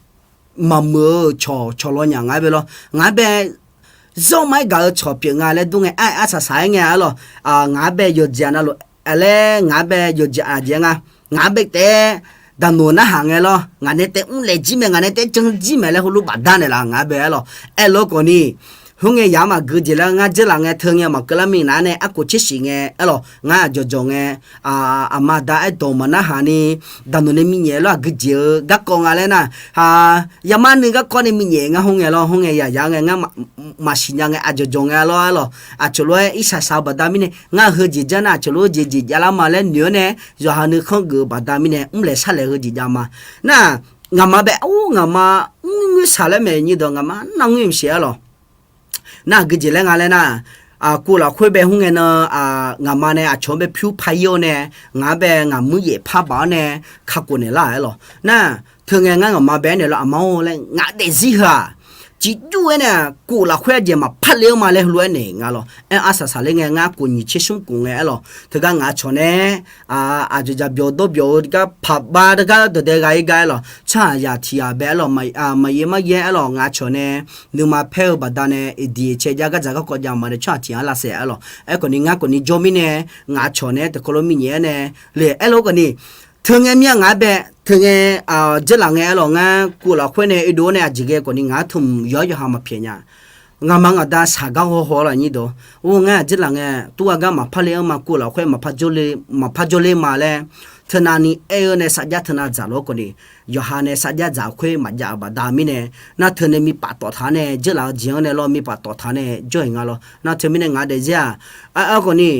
maqmuiq-eu cawq cawq law nyaf ngar bae lawr, ngar bae zawr ma-aer gaq-eu cawq pyeuf nga laer dur ngae, aer arsaq saq-aer ngae aerlawq, ngaq bae yawqjeq navluf, laer ngaq bae yawqjeq aqjeq nga, ngaq bae taef-aer daqnoeq narhaq ngae lawr, ngaq nae taef mrlaeq jir mae, ngaq nae taef-aer janr jir mae laer heulof bafda naeqlaf ngaq bae aerlawq. Aerlawq khawf ni, khoerngae yaq-anr maqgeu jeq laer ngar dzeurlaf ngae teu ngae maqkeuv lar minav nae arkhof tser shif ngae aerlawq, ngar aqjawq jawq ngae, aqma aqda aerdawq maqnarhaq ni, daqnoeq nae miqnyaef lawr aqgeu jeq-eu garkawv nga laer nar, yamar nuiv garkawv nae miqnyaef ngar khoerngae lawr, khoerngae yaq yaq ngae ngar maqsiq nya ngae aqjawq jawq ngae lawr aerlawq, aqcawq lof-aer irsaq saq-eu baqda mirnae ngar heujeq janr nar aqcawq lof-aer jeq jeq javlar ma laer noeq-awr nae, yawqha nuikhanr geuf-eu baqda mirnae mrlaeq sharlaeq heujeq jav ma. Nar, ngaqma bae, or, ngaqma mr ngoer saq laer mae, nyir deuq ngaqma nar ngoer mqsiq aerlawq. Nar aqgeu jeq laer nga laer nar, kuv lafkhoer bae hmr ngae nan, ngaqma nae aqcawq-anr bae pyur par ir-awr nae, ngaq-anr bae ngaqmuir yaef par baq-awr nae kakhof naeqlar-aq aerlawq. Nar, teu ngae ngar ngaqma bae aernaeq lawr, aqma-or laer ngaq daefzir heu-aq, ciqjur-aer nae kuv lafkhoer aqjeq maqpar le-anr ma laer heulof-aer naeq nga lawq. Aer arsaq saqler ngae ngar kof nyiq tser smr kof ngae aerlawq. Teugar ngaq aqcawq nae aqjeq jaqbyawq dawrbyawq-eu gar paqbav teugar dawqdae gha ir gar aerlawq. Tsawrhaqzaq tiq ghaq bae aerlawq, maqyaer maryaer aerlawq, ngaq aqcawq nae nuima paer-eu baqdanae iqdiq cae jav gardzaq garkawv jav maqnae tsawrhaq tiq ghaq lashaef aerlawq. Aerkhawf ni ngar khawf ni jawr mirnae, ngaq aqcawq nae teukhawv lof mirnyaef-aer nae le aerlawq khawf ni, teu ngae mir-a ngaq-anr bae, teu ngae, dzeurlaf ngae aerlawq, ngar kuv lafkhoer nae oedov-awr nae aqjeq ghae khawf ni ngaq-anr teu yawqhar yawqha maqpyaeq nya. Ngaqma ngaqda shaq gar hawhaw laf nyir dawq, or ngar aqjeq laf ngae, turghaq gar maqpar le-anr ma, kuv lafkhoer maqpar jawrle ma laer, teunav ni aer-eu nae sarjax teunav dzaq lof-aer khawf ni, yawqha nae sarjax dzaq khoer maqjav-euq baqda mirnae, nar teunae mipaf tawf taq-awr nae dzeurlaf-eu jeq-anr nae lawr mipaf tawf taq-awr nae jawr-iq nga lawr. Nar teumirnae ngaq daefzir-aq, aer-awr khawf ni,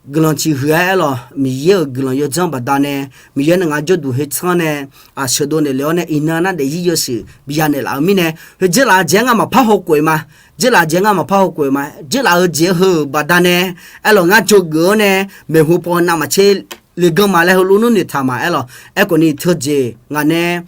guiqlanq ciqhuiq-aer aerlawq, Miqyaer-euq guiqlanq yawdzanr baqdanae, Miqyaer nae ngaq jawrduq khoertsanr nae, sheuqdov naeqle-awr nae iqnan nar daefzir yawshuif biya naeqlaf-eu mirnae, heu dzeurlaf-eu jeq-anr ngar maqpar hawkhof-iq ma. Dzeurlaf-eu jeq-anr ngar maqpar hawkhof-iq ma. Dzeurlaf-eu jeq heu-euq baqdanae aerlawq, ngar jawrgeuf-awr nae maeqhu paw navmaqtser leganr ma laer heulof nmr noeqtaq ma aerlawq. Aerkhawf ni teujeq ngaq nae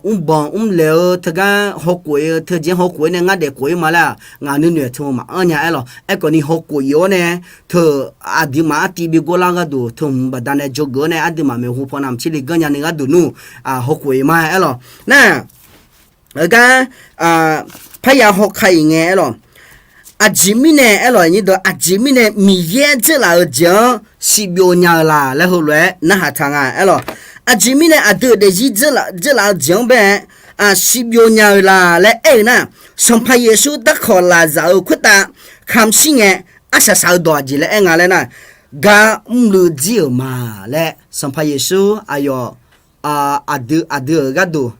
mrbanq mrlaeq-eu teugar hawkhof-ir-eu teujeq-anr hawkhof-ir nae ngar daefkhof-ir ma laer-aq, ngaq nuinoeq teu maqanr nya aerlawq. Aerkhawf ni hawkhof-ir-awr nae, teu aqduimaf artiv bi gorlar gharduq teu hmq baqdanae jawrgeuf-awr nae aqduimaf maeqhu paw navmaqtser leganr nyani gharduq nmr hawkhof-ir ma aerlawq. Nar, heugar parya hawkar-iq ngae aerlawq. Aqjeq mirnae aerlawq, aqjeq mirnae Miqyaer dzeurlaf-eu jeq-anr shirbyov nya-eu la laer heulof-aer narhaq taq nga aerlawq. Aqjeq mirnae aqdui-euq daefzir dzeurlaf-eu jeq-anr bae-aer shirbyov nya-eu la laer aer-eu nar, Sanqpaq Yeqsur darkawq lafzaq-eu khoertav kamq shir ngae, arsaq saq-eu dawq aqjeq laer aer nga laer nar, gar mrluiv jir-euq ma laer Sanqpaq Yeqsur aqyawf aqdui aqdui-euq gharduq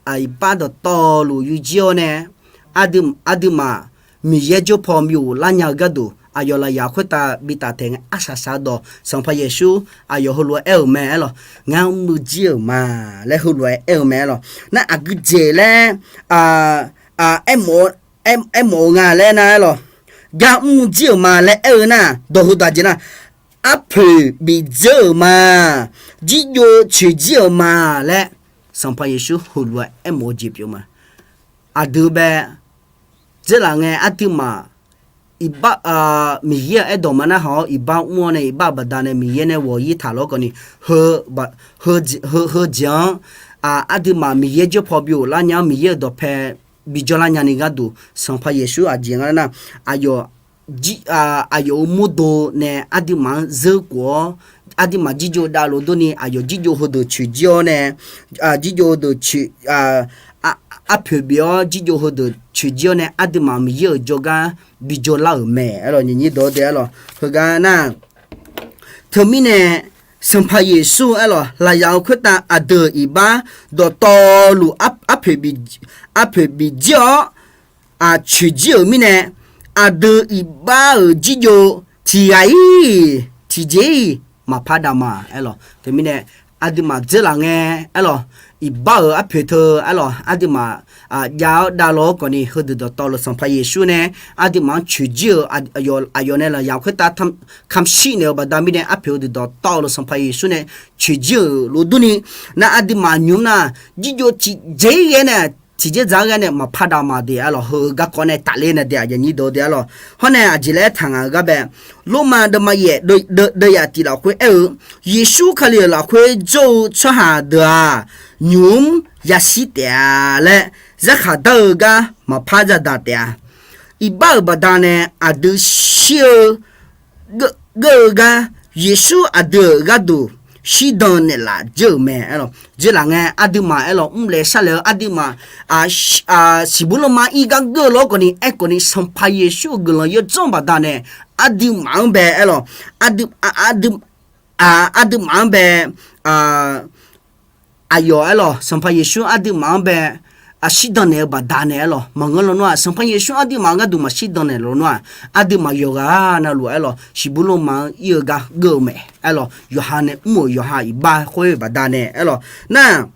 iqbax dawqtawvluf yur jir-awr nae, aqduimaf Miqyaer jawr paw bi ghoflar nya-eu gharduq aqyawf lafyaq khoertav bi taftaeq ngae arsaq saq dawq Sanqpaq Yeqsur aqyawf heulof-aer aer-euq mae aer lawq. Ngar mrmur jir-euq ma laer heulof-aer aer-eu mae aer lawq. Nar aqgeu jeq laer aermawf-eu nga laer nar aer lawq. Gar mrmur jir-euq ma laer aer-eu nar, dawq heudawq aqjeq nar, arpoeq bif dzeur-euq ma. Jirjov coeqjir-euq ma laer Sanqpaq Yeqsur heulof-aer aermawf-eu jeq pyeuf ma. Aqdui bae dzeurlaf ngae aqduimaf iqbax, Miqyaer-euq aerdawq ma narhaq-awr iqbax mr-awr nae iqbax-euq baqdanae Miqyaer nae ghawq-ir taq lawr khawfni, heu, heujeq-anr aqduimaf Miqyaer jawrpaw bi ghoflar nya-anr Miqyaer-euq dawqpae bijawr lar nyani gharduq Sanqpaq Yeqsur aqjeq nga nar, aqyawf aqyawf-euq mawrdo nae aqduimaf-anr zeur khof-awr, aqduimaf jirjov dav lof durni aqyawf jirjov heudeuq coeqjir-awr nae, jirjov heudeuq coeq, arpoeq bif-awr jirjov heudeuq coeqjir-awr nae aqduimaf Miqyaer-euq jawrgar bijawr lar-euq mae aer lawq. Nyiq nyir dawq-eu dae aer lawq. Heugar nar, teumirnae Sanqpaq Yeqsur aer lawq, lafyaq-eu khoertav aqdui-euq iqbax dawqtawvluf arpoeq bif, arpoeq bif jir-awr, aq, coeqjir-euq mirnae, aqdui iqbax-euq jirjov tiqghaq-ir tiqjeq-ir maqpar dav ma aer lawq. Teumirnae aqduimaf dzeurlaf ngae aer lawq, iqbax-euq arpoeq teu aer lawq, aqduimaf jav-awr dav law-awr khawfni, heudeuq dawqtawvluf Sanqpaq Yeqsur nae aqduimaf-anr coeqjir-eu, aqyawf nae lafyaq khoertav kamq shir naeq-eu baqda mirnae arpoeq heudeuq dawqtawvluf Sanqpaq Yeqsur nae coeqjir-euq lof durni, nar aqduimaf nymq-mr nar, jirjov tiqjeq-ir ghae nae, tiqjeq dzaq-aer ghae nae maqpar dav ma de aer lawq. Heu garkawv nae tafler nae de aqyawf nyir dawq-eu de aer lawq. Hawr nae aqjeq laer aertaq ngaq-eu gar bae, Lormav deuvma yaef deuv-eu yaef tiq lafkhoer aer-eu, Yeqsur Kali lafkhoer jawr-eu tsawrhaq deuq-aq, nymq-mr yashir taef-a laer, zarkhaq dar-eu gar maqpar zadaq taef-a. Iqbax-euq baqdanae aqdui shir-eu geur-eu gar, Yeqsur aqdui-euq gharduq shirdan naeqlaf dzeur-euq mae aer lawq. Dzeurlaf ngae aqduimaf aer lawq, mrlaeq sharlaeq-eu aqduimaf, siqbuq lanma ir gar geur-eu lawr khawfni, aerkhawfni Sanqpaq Yeqsur-euq guiqlanq yawdzanr baqdanae aqduimaf-anr bae aer lawq, aqdui, aqduimaf-anr bae aqyawf aer lawq, Sanqpaq Yeqsur aqduimaf-anr bae shirdan naeq-eu baqdanae aer lawq. Maqngeur lawnmr-aq, Sanqpaq Yeqsur aqduimaf gharduq maqshirdan naeq lawnmr-aq, aqduimaf yawqghaq navluf aer lawq, siqbuq lanma-anr ir-eu gar geur-eu mae aer lawq. Yawqha nae mr-euq yawqha iqbax khoer baqdanae aer lawq. Nar,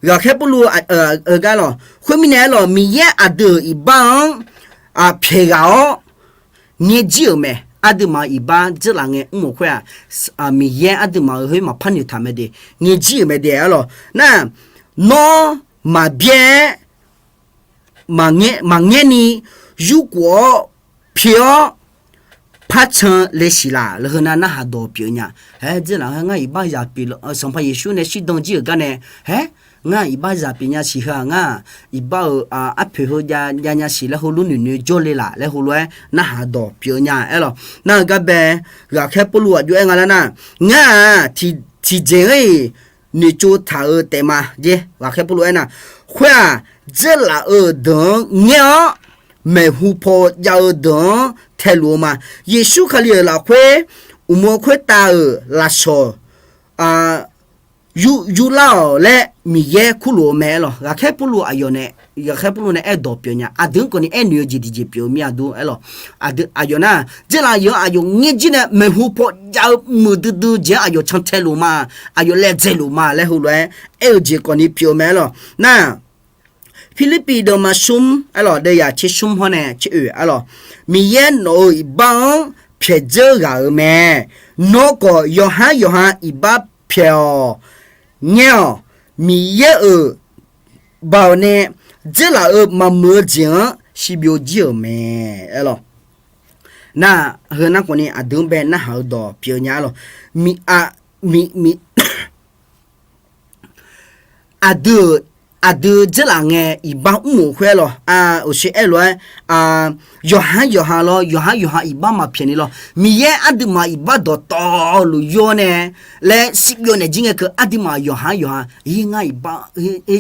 ghaqkhaer Pawrluv-eu gar lawq, khoermirnae aer lawq, Miqyaer aqdui-euq iqbax-anr pyaeq ghaq-awr ngaer jir-euq mae. Aqduimaf-euq iqbax dzeurlaf ngae mr-euq khoer-aq, Miqyaer aqduimaf-euq khoer maqpar noeqtaq mae de, ngaer jir-euq mae de aer lawq. Nar, nawr maqbyaer-aer maqngaer ni yurkhof-awr pyeuf-awr par can le siq laq laer heu nar narhaq dawq pyeuf nya. Haer dzeurlaf-aer ngar iqbax zaq pyeuf, Sanqpaq Yeqsur nae shirdan jir-euq gar nae, haer ngar iqbax zaq pyeuf nya siq heu-aq, ngar iqbax-euq arpoeq heu jav nya siq laer heulof noeqnoeq jawrle laf laer heulof-aer narhaq dawq pyeuf nya aer lawq. Nar-eu gar bae, ghaqkhaer Pawrluv aqjox-aer nga laer nar, ngar-aq tiqjeq-anr-iq noeqtsov taq-eu taef ma jer. Ghaqkhaer Pawrluv aernar, khoer-aq, dzeurlaf-eu deuq-anr ngaer-awr, maeqhu paw jav-eu deuq-anr taeluf-eu ma. Yeqsur Kali-euq lafkhoer uqmov khoertav-euq lafsawq yurlar-awq laer Miqyaer kurluf-eu mae aer lawq. Ghaqkhaer Pawrluv aqyawf nae, ghaqkhaer Pawrluv nae aerdawq pyeuf nya. Aqdui-anr khawfni aernoeq-eu jeq tiqjeq pyeuf-eu mir-a dur aer lawq. Aqdui aqyawf nar, dzeurlaf yawq-anr aqyawf ngaer jir nae maeqhu paw jav-eu muiqdui dui jeq-anr aqyawf can taeluf ma. Aqyawf laedzae luf ma laer heulof-aer aer-eu jeq khawfni pyeuf-eu mae aer lawq. Nar, Pirlirpiv deuvma smr aer lawq, deuvyaq tser smr hawr nae tser oeq aer lawq. Miqyaer nawq-euq iqbax-anr pyaeq dzeur ghaq-euq mae. Nawr khawf yawqhar yawqha iqbax pyaeq-awq. Ngaer-awq. Miqyaer-euq baoq nae dzeurlaf-eu maqmuiq-eu jeq-anr shibyov jir-euq mae aer lawq. Nar, heu nar khawfni aqdui-anr bae narhaq-eu dawq pyeuf nya aer lawq. Miq, miq, miq, aqdui-euq, aqdui dzeurlaf ngae iqbax mr-euq khoer aer lawq. Uqshoe aer lof-aer, yawqhar yawqha lawr, yawqhar yawqha iqbax maqpyaeq ni lawr. Miqyaer aqduimaf iqbax dawqtawvluf yawr nae laer shirbyov naeq jir ngae keuv aqduimaf yawqhar yawqha, ir ngar iqbax,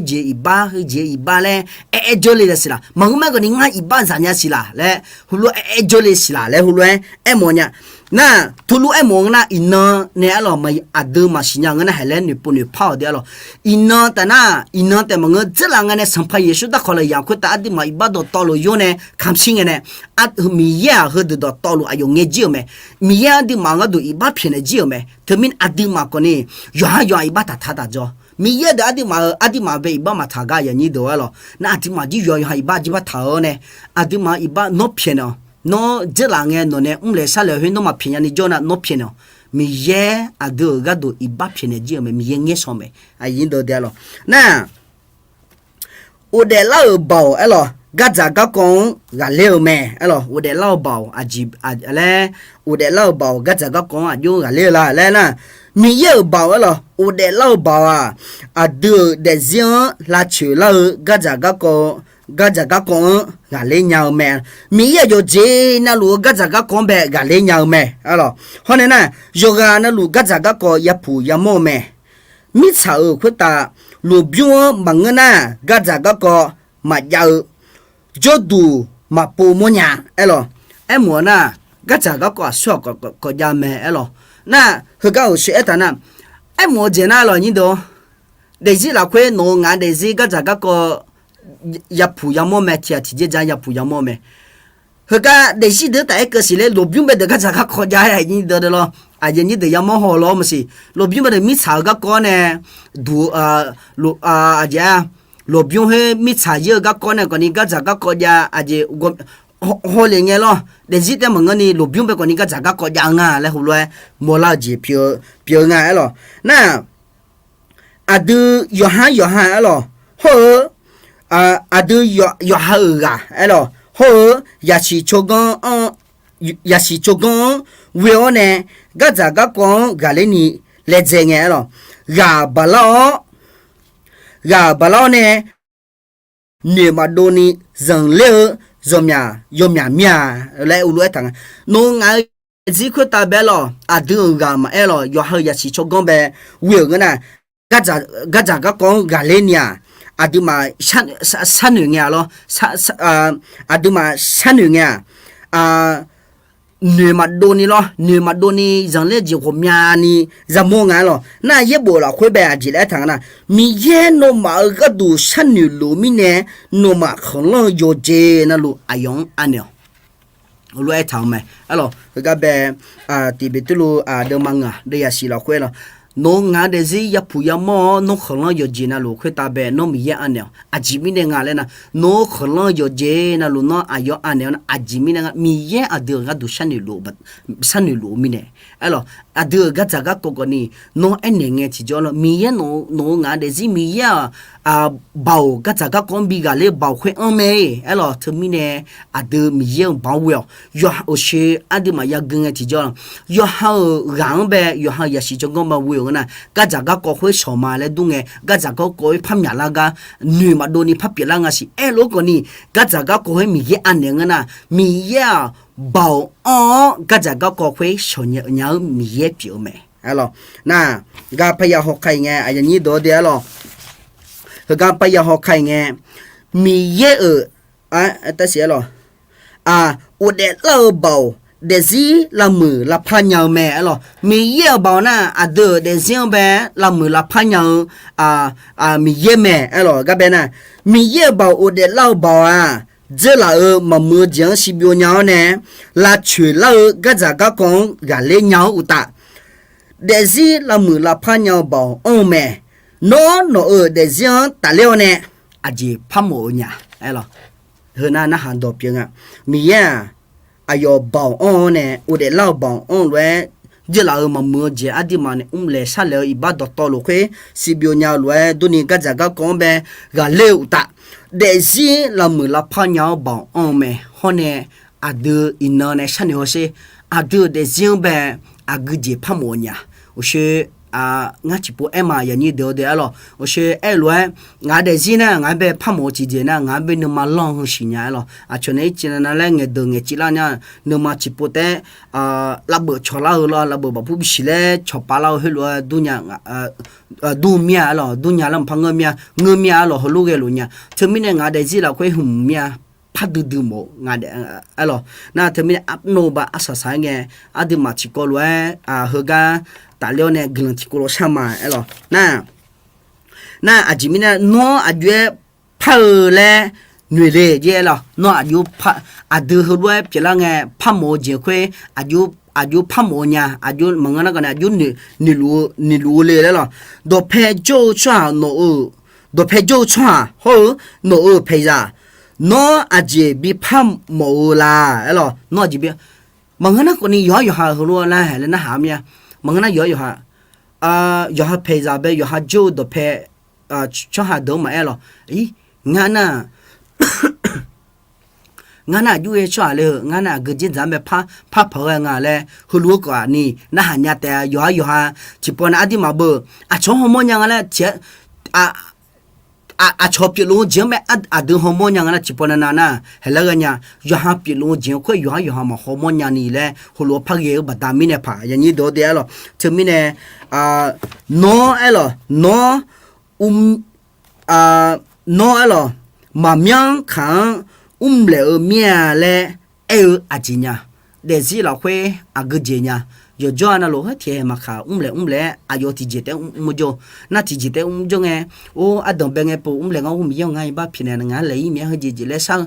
jeq iqbax, jeq iqbax laer aer aer jawrle siq laq. Maqngeur ma khawfni ngar iqbax zaq nya siq laq laer heulof-aer aer aer jawrle siq laq laer heulof-aer aermawf nya. Nar, tulu aermawf-eu nar, iqnan nae arlawq, aqdui maqsiq nya-eu ngeur nar, haeq laer noeqpov noeqpar-awq de arlawq. Iqnan taef nar, iqnan taef maqngeur, dzeurlaf ngae nae Sanqpaq Yeqsur darkawq laeqyaq khoertav aqduimaf iqbax dawqtawvluf yawr nae kamq shir ngae nae, Miqyaer-aq heudeuq dawqtawvluf aqyawf ngae jir-euq mae. Miqyaer aqduimaf-eu gharduq iqbax pyaeqnaeq jir-euq mae. Teumirnae aqduimaf khawfni yawqhar yawqha iqbax taqtaq taq jawr. Miqyaer deuq aqduimaf-euq aqduimaf bae iqbax maqtaq gar yanyir deuq arlawq. Nar aqduimaf jir yawqhar yawqha iqbax jir bar taq-awr nae, aqduimaf iqbax nawr pyaeqnaeq-awq. Nawr dzeurlaf ngae nawq nae mrlaeq sharlaeq-eu khoer nawmaf pyaeq nyani jawr nar nawr pyaeqnaeq-awq. Miqyaer aqdui-euq gharduq iqbax pyaeqnaeq jir-euq mae. Miqyaer ngaer shaw mae. Aqyuif deuq de arlawq. Nar, ghofdaef lar-euq baoq aerlawq, gardzaq garkawv-anr ghaqler-eu mae. Aerlawq, ghofdaef lar-eu baoq aqjeq laer, ghofdaef lar-eu baoq gardzaq garkawv-anr aqjox ghaqler-eu la laer nar, Miqyaer-euq baoq aerlawq, ghofdaef lar-eu baoq-aq, aqdui-euq daefzir-anr lavcoeq lar-eu gardzaq garkawv, gardzaq garkawv-anr ghaqler nya-eu mae. Miqyaer-euq yawqjeq navluf-eu gardzaq garkawv-anr bae ghaqler nya-eu mae. Aerlawq, hawr nae nar, yawqghaq navluf gardzaq garkawv yapuq yamawr-eu mae. Mirtsaq-euq khoertav lmqbymr-anr maqngeur nar, gardzaq garkawv maqjav-eu, jawrduq maqpov mawrnya. Aerlawq, aermawf-eu nar, gardzaq garkawv aqsur ghaq kawv jav mae. Aerlawq, nar heugar-euq sheuq aertaq nar, aermawf-eu jeq nar lawq nyir deuq, daefzir lafkhoer nawq-eu ngaq daefzir gardzaq garkawv yapuq yamawr mae. Tiqghaq tiqjeq dzaq yapuq yamawr mae. Heugar daefzir deuq taf-aer keuv siq laer lmqbymr bae deuq gardzaq garkawv jav-aer nyir deuq lawr. Aqjeq nyir deuq yamawr haw lawr maqsiq. Lmqbymr bae deuq mirtsaq-eu garkawv nae duq, aqjeq-a, lmqbymr khoer mirtsaq yaer-eu garkawv nae khawfni gardzaq garkawv jav aqjeq hawlef ngae lawr. Daefzir taef maqngeur ni lmqbymr bae khawfni gardzaq garkawv jav-eu nga laer heulof-aer mawrlar-eu jeq pyeuf-eu nga. Aerlawq, nar aqdui yawqhar yawqha aerlawq, hawr-eu, aqdui yawqha-euq ghaq aerlawq, hawr-eu yasiq tsawrganr-anr, yasiq tsawrganr-anr ghoe-awr nae, gardzaq garkawv-anr ghaqler ni laedzae ngae aerlawq, ghaq baqlar-awr, ghaq baqlar-awr nae noeq maqdov ni zanqler-eu yawmyaq yawmyaq mir-a laer ulof-aer taq nga. Nawq-eu ngaq-eu daefzir khoertav bae lawq, aqdui-euq ghaq maqaer lawq, yawqha-eu yasiq tsawrganr bae ghoe-euq ngeur nar, gardzaq garkawv-anr ghaqler ni-aq, aqduimaf sharnoeq ngae-a lawr, aqduimaf sharnoeq ngae-aq, noeq maqdov ni lawr, noeq maqdov ni zanqler jeq ghawqmyani yamawr nga lawq. Nar yaerbof lafkhoer bae aqjeq laer aertaq nga nar, Miqyaer nawmaf-euq gharduq sharnoeq luf-eu mirnae, nawmaf khanqlanr-eu yawqjeq navluf aqyawf-anr anaeq-awq. Lof-aer taq-eu mae. Aerlawq, heugar bae, tiq Beqtuvluv deuvma ngaq deuv yasiq lafkhoer lawq, nawq-eu ngaq-eu daefzir yapuq yamawr-awr, nawr khanqlanr yawqjeq navluf khoertav bae nawr Miqyaer anaeq-awq. Aqjeq mirnae nga laer nar, nawr-eu khanqlanr yawqjeq navluf nawr aqyawf anaeq-awr nar, aqjeq mirnae nga, Miqyaer aqdui-euq gharduq sharnoeq luf-eu mirnae. Aerlawq, aqdui-euq gardzaq garkawv khawfni nawr aernaeq ngae tiqjawr lawr, Miqyaer nawq-eu ngaq-eu daefzir Miqyaer-aq, baoq gardzaq garkawv-anr bi ghaqler-eu baoq khoer anr mae. Aerlawq, teumirnae aqdui Miqyaer-euq baoq-anr ghoe-awq. Yawqha-euq oqshoe aqduimaf yagui ngae tiqjawr, yawqha-euq ghaq-anr bae, yawqha-euq yasiq tsawrganr bae ghoe-euq ngeur nar, gardzaq garkawv khoer shawq ma laer dur ngae, gardzaq garkawv khoer par myaqlar gar, noeq maqdov ni par pyeuflar nga siq. Aerlof-aer khawfni, gardzaq garkawv khoer Miqyaer anaeq ngeur nar, Miqyaer-aq, baoq anr-awr gardzaq garkawv khoer shawq nya-eu Miqyaer pyeuf-eu mae. Aerlawq, nar, gar parya hawkaiq ngae aqyawf nyir dawq-eu de aerlawq. Heugar parya hawkaiq ngae, Miqyaer-euq, aqsiq aerlawq, ghofdaef lar-eu baoq daefzir lavmuiq lavpar nya-eu mae. Aerlawq, Miqyaer-euq baoq nar, aqdui-euq daefzir-anr bae lavmuiq lavpar nya-eu Miqyaer mae. Aerlawq, gar bae nar, Miqyaer-euq baoq ghofdaef lar-eu baoq-aq, dzeurlaf-euq maqmuiq-eu jeq-anr siqbyov nya-awr nae, lavcoeq lar-eu gardzaq garkawv-anr ghaqler nya-awr uqtaf, daefzir lavmuiq lavpar nya-eu baoq anr-eu mae. Nawr nawq-euq daefzir-anr tafler-awr nae aqjeq parmawf-eu nya. Aerlawq, heunar narhaq dawq pyeuf nga. Miqyaer-aq, aqyawf baoq anr-awr nae ghofdaef lar-eu baoq anr-eu lof-aer, dzeurlaf-euq maqmuiq-eu jeq aqduimaf nae mrlaeq sharlaeq-eu iqbax dawqtawvluf khoer siqbyov nya-eu lof-aer durni gardzaq garkawv-anr bae ghaqler-eu uqtaf, daefzir lavmuiq lavpar nya-awr baoq anr-eu mae. Hawr nae aqdui iqnan nae sharnoeq hawsher. Aqdui-euq daefzir-anr bae aqgeujeq parmawf-eu nya. Uqshoe, ngar ciqpov aer ma, aqyawf nyir deuq-eu de aerlawq. Uqshoe aer-eu lof-aer, ngaq-eu daefzir nar ngaq-anr bae parmawf-eu tiqjeq nar, ngaq-anr bae nuima lanr heu siqnya aerlawq. Aqcawq nae ircif nav nav laer ngaeqdeuq ngaeqcif lar nya, nuima ciqpov taef-aer, lavbeuf cawq lar-eu lawr, lavbeuf bafpur bisiq laer cawq pav lar-eu heulof-aer dur nya, dur mir-a aerlawq, dur nya lar maqpar ngeur mir-a, ngeur mir-a aerlawq, heulof ghae luf nya. Teumirnae ngaq-eu daefzir lafkhoer hmq mir-a, khar duidui mawf-eu nga daef aer lawq. Nar teumirnae arnawv ba arsaq saq-aer ngae, aqduimaf tiqkawv lof-aer heugar tafler-awr nae guiqlanq tiqkawv lof shar ma aer lawq. Nar, nar aqjeq mirnae nawr aqjox-aer par-eu laer noeq le jir aer lawq. Nawr aqjox, aqdui heulof-aer pyeuflar ngae parmawf-eu jeq khoer, aqjox parmawf-eu nya, aqjox maqngeur nar gawq nae aqjox noeqluf-eu le laer lawq. Dawqpae jawr-eu tsawrhaq nawq-eu, dawqpae jawr-eu tsawrhaq hawr-eu nawq-euq paeqzaq, nawr aqjeq bi parmawf-eu la aer lawq. Nawr aqjeq bi, maqngeur nar khawfni yawqha yawqha heulof-aer lar haeq laer narhaq-a mir-a. Maqngeur nar yawqha yawqha, yawqha paeqzaq bae yawqha jawr-eu dawqpae tsawrhaq deuq-anr maqaer lawq. Ngar nar, ngar nar aqjox-aer tsawrhaq le-eu ngar nar aqgeu dzer dzaq-anr bae par paq-eu ghae nga laer heulof-aer khawfni narhaq nya taef-a. Yawqha yawqha tiqpawf nae aqduimaf beu aqcawq-anr hawmawr nya nga laer tiq-aer aqcawq pyeufluf-eu jeq-anr bae aqdui hawmawr nya nga nar tiqpawf navnav nar haeqlar ghae nya. Yawqha pyeufluf-eu jeq-anr khoer yawqha yawqha maqhaw mawr nyani laer heulof-aer par ghae-eu baqda mirnae paq yaqnyir dawq daef aer lawq. Teumirnae nawr aer lawq, nawr, nawr aer lawq, maqmyanr kaq-anr mrlaeq-eu mir-a laer aer-eu aqjeq nya. Daefzir lafkhoer aqgeu jeq nya. Yawqjawr-a navluf khoer tiqhaeq maqkaq mrlaeq mrlaeq-aer aqyawf tiqjeq taef-aer mr jawr. Nar tiqjeq taef-aer mr jawr ngae, or ardanq bae ngae pov mrlaeq ngar or Miqyaer-anr ngar iqbax pyaeqnaeq ngaq-anr laeq-ir mir-a heujeq jeq laer shar-eu.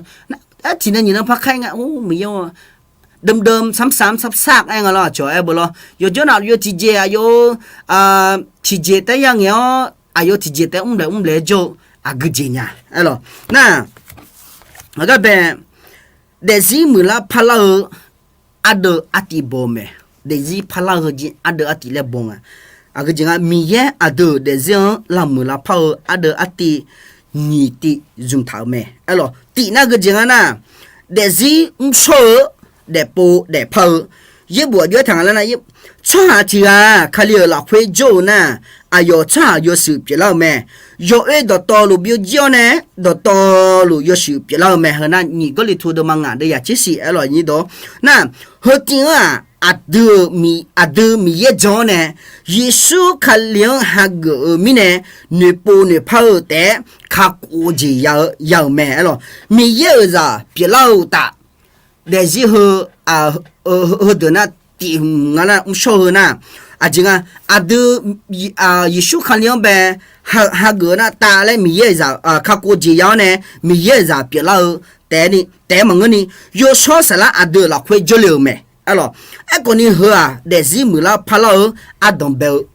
Aer tiqnan nyiqnan par khaer ngae or Miqyaer-or, deuv deuv sar sar sar sar aer nga lawr aqcawq aer beu lawr. Yawqjawr navluf yawf tiqjeq aqyawf tiqjeq taef-aer ya ngaeq-awr aqyawf tiqjeq taef-aer mrlaeq mrlaeq-aer jawr-eu aqgeu jeq nya aer lawq. Nar, aqgar bae daefzir muiqlar parlar-eu ardeuv artiv baw-eu mae. Daefzir parlar-eu heu jir ardeuv artiv laer baw nga. Aqgeu jeq nga Miqyaer aqdui-euq daefzir-anr lavmuiq lavpar-eu ardeuv artiv nyiq tiv zmqtaq-euq mae aer lawq. Tif nar geu jeq nga nar, daefzir mrshawr-eu, daefpov daefpar-eu, yaerbof aqjox-aer taq nga laer nar, tsawrhaq tiq ghaq Kali-euq lafkhoer jawr-eu nar, aqyawf tsawrhaq yawshuif pyeuflar-eu mae. Yawoer dawqtawvluf byovjir-awr nae, dawqtawvluf yawshuif pyeuflar-eu mae. Heu nar nyiq Gawrliqtu deuvma ngaq deuvyaq tser shif aer lawq nyir dawq. Nar, heu tiv-anr-aq, aqdui Miqyaer jan-awr nae, Yeqsur Kali-anr hageuf-eu mirnae, noeqpov noeqpar-eu taef-aer kakhof-eu jeq ya-eu mae aer lawq. Miqyaer-euq zaq pyeuflar-eu uqtaf, daefzir heu, heudeuq nar tif hmq nga nar mrshawr heu nar, aqjeq nga, aqdui Yeqsur Kali-anr bae hageuf-eu nar tav laer Miqyaer-euq zaq kakhof-eu jeq ya-awr nae, Miqyaer-euq zaq pyeuflar-eu taef-aer ni taef-aer maqngeur ni, yawshawr saflar aqdui-euq lafkhoer jawrle-euq mae aer lawq. Aerkhawfni heu-aq daefzir muiqlar parlar-eu ardanq bae-eu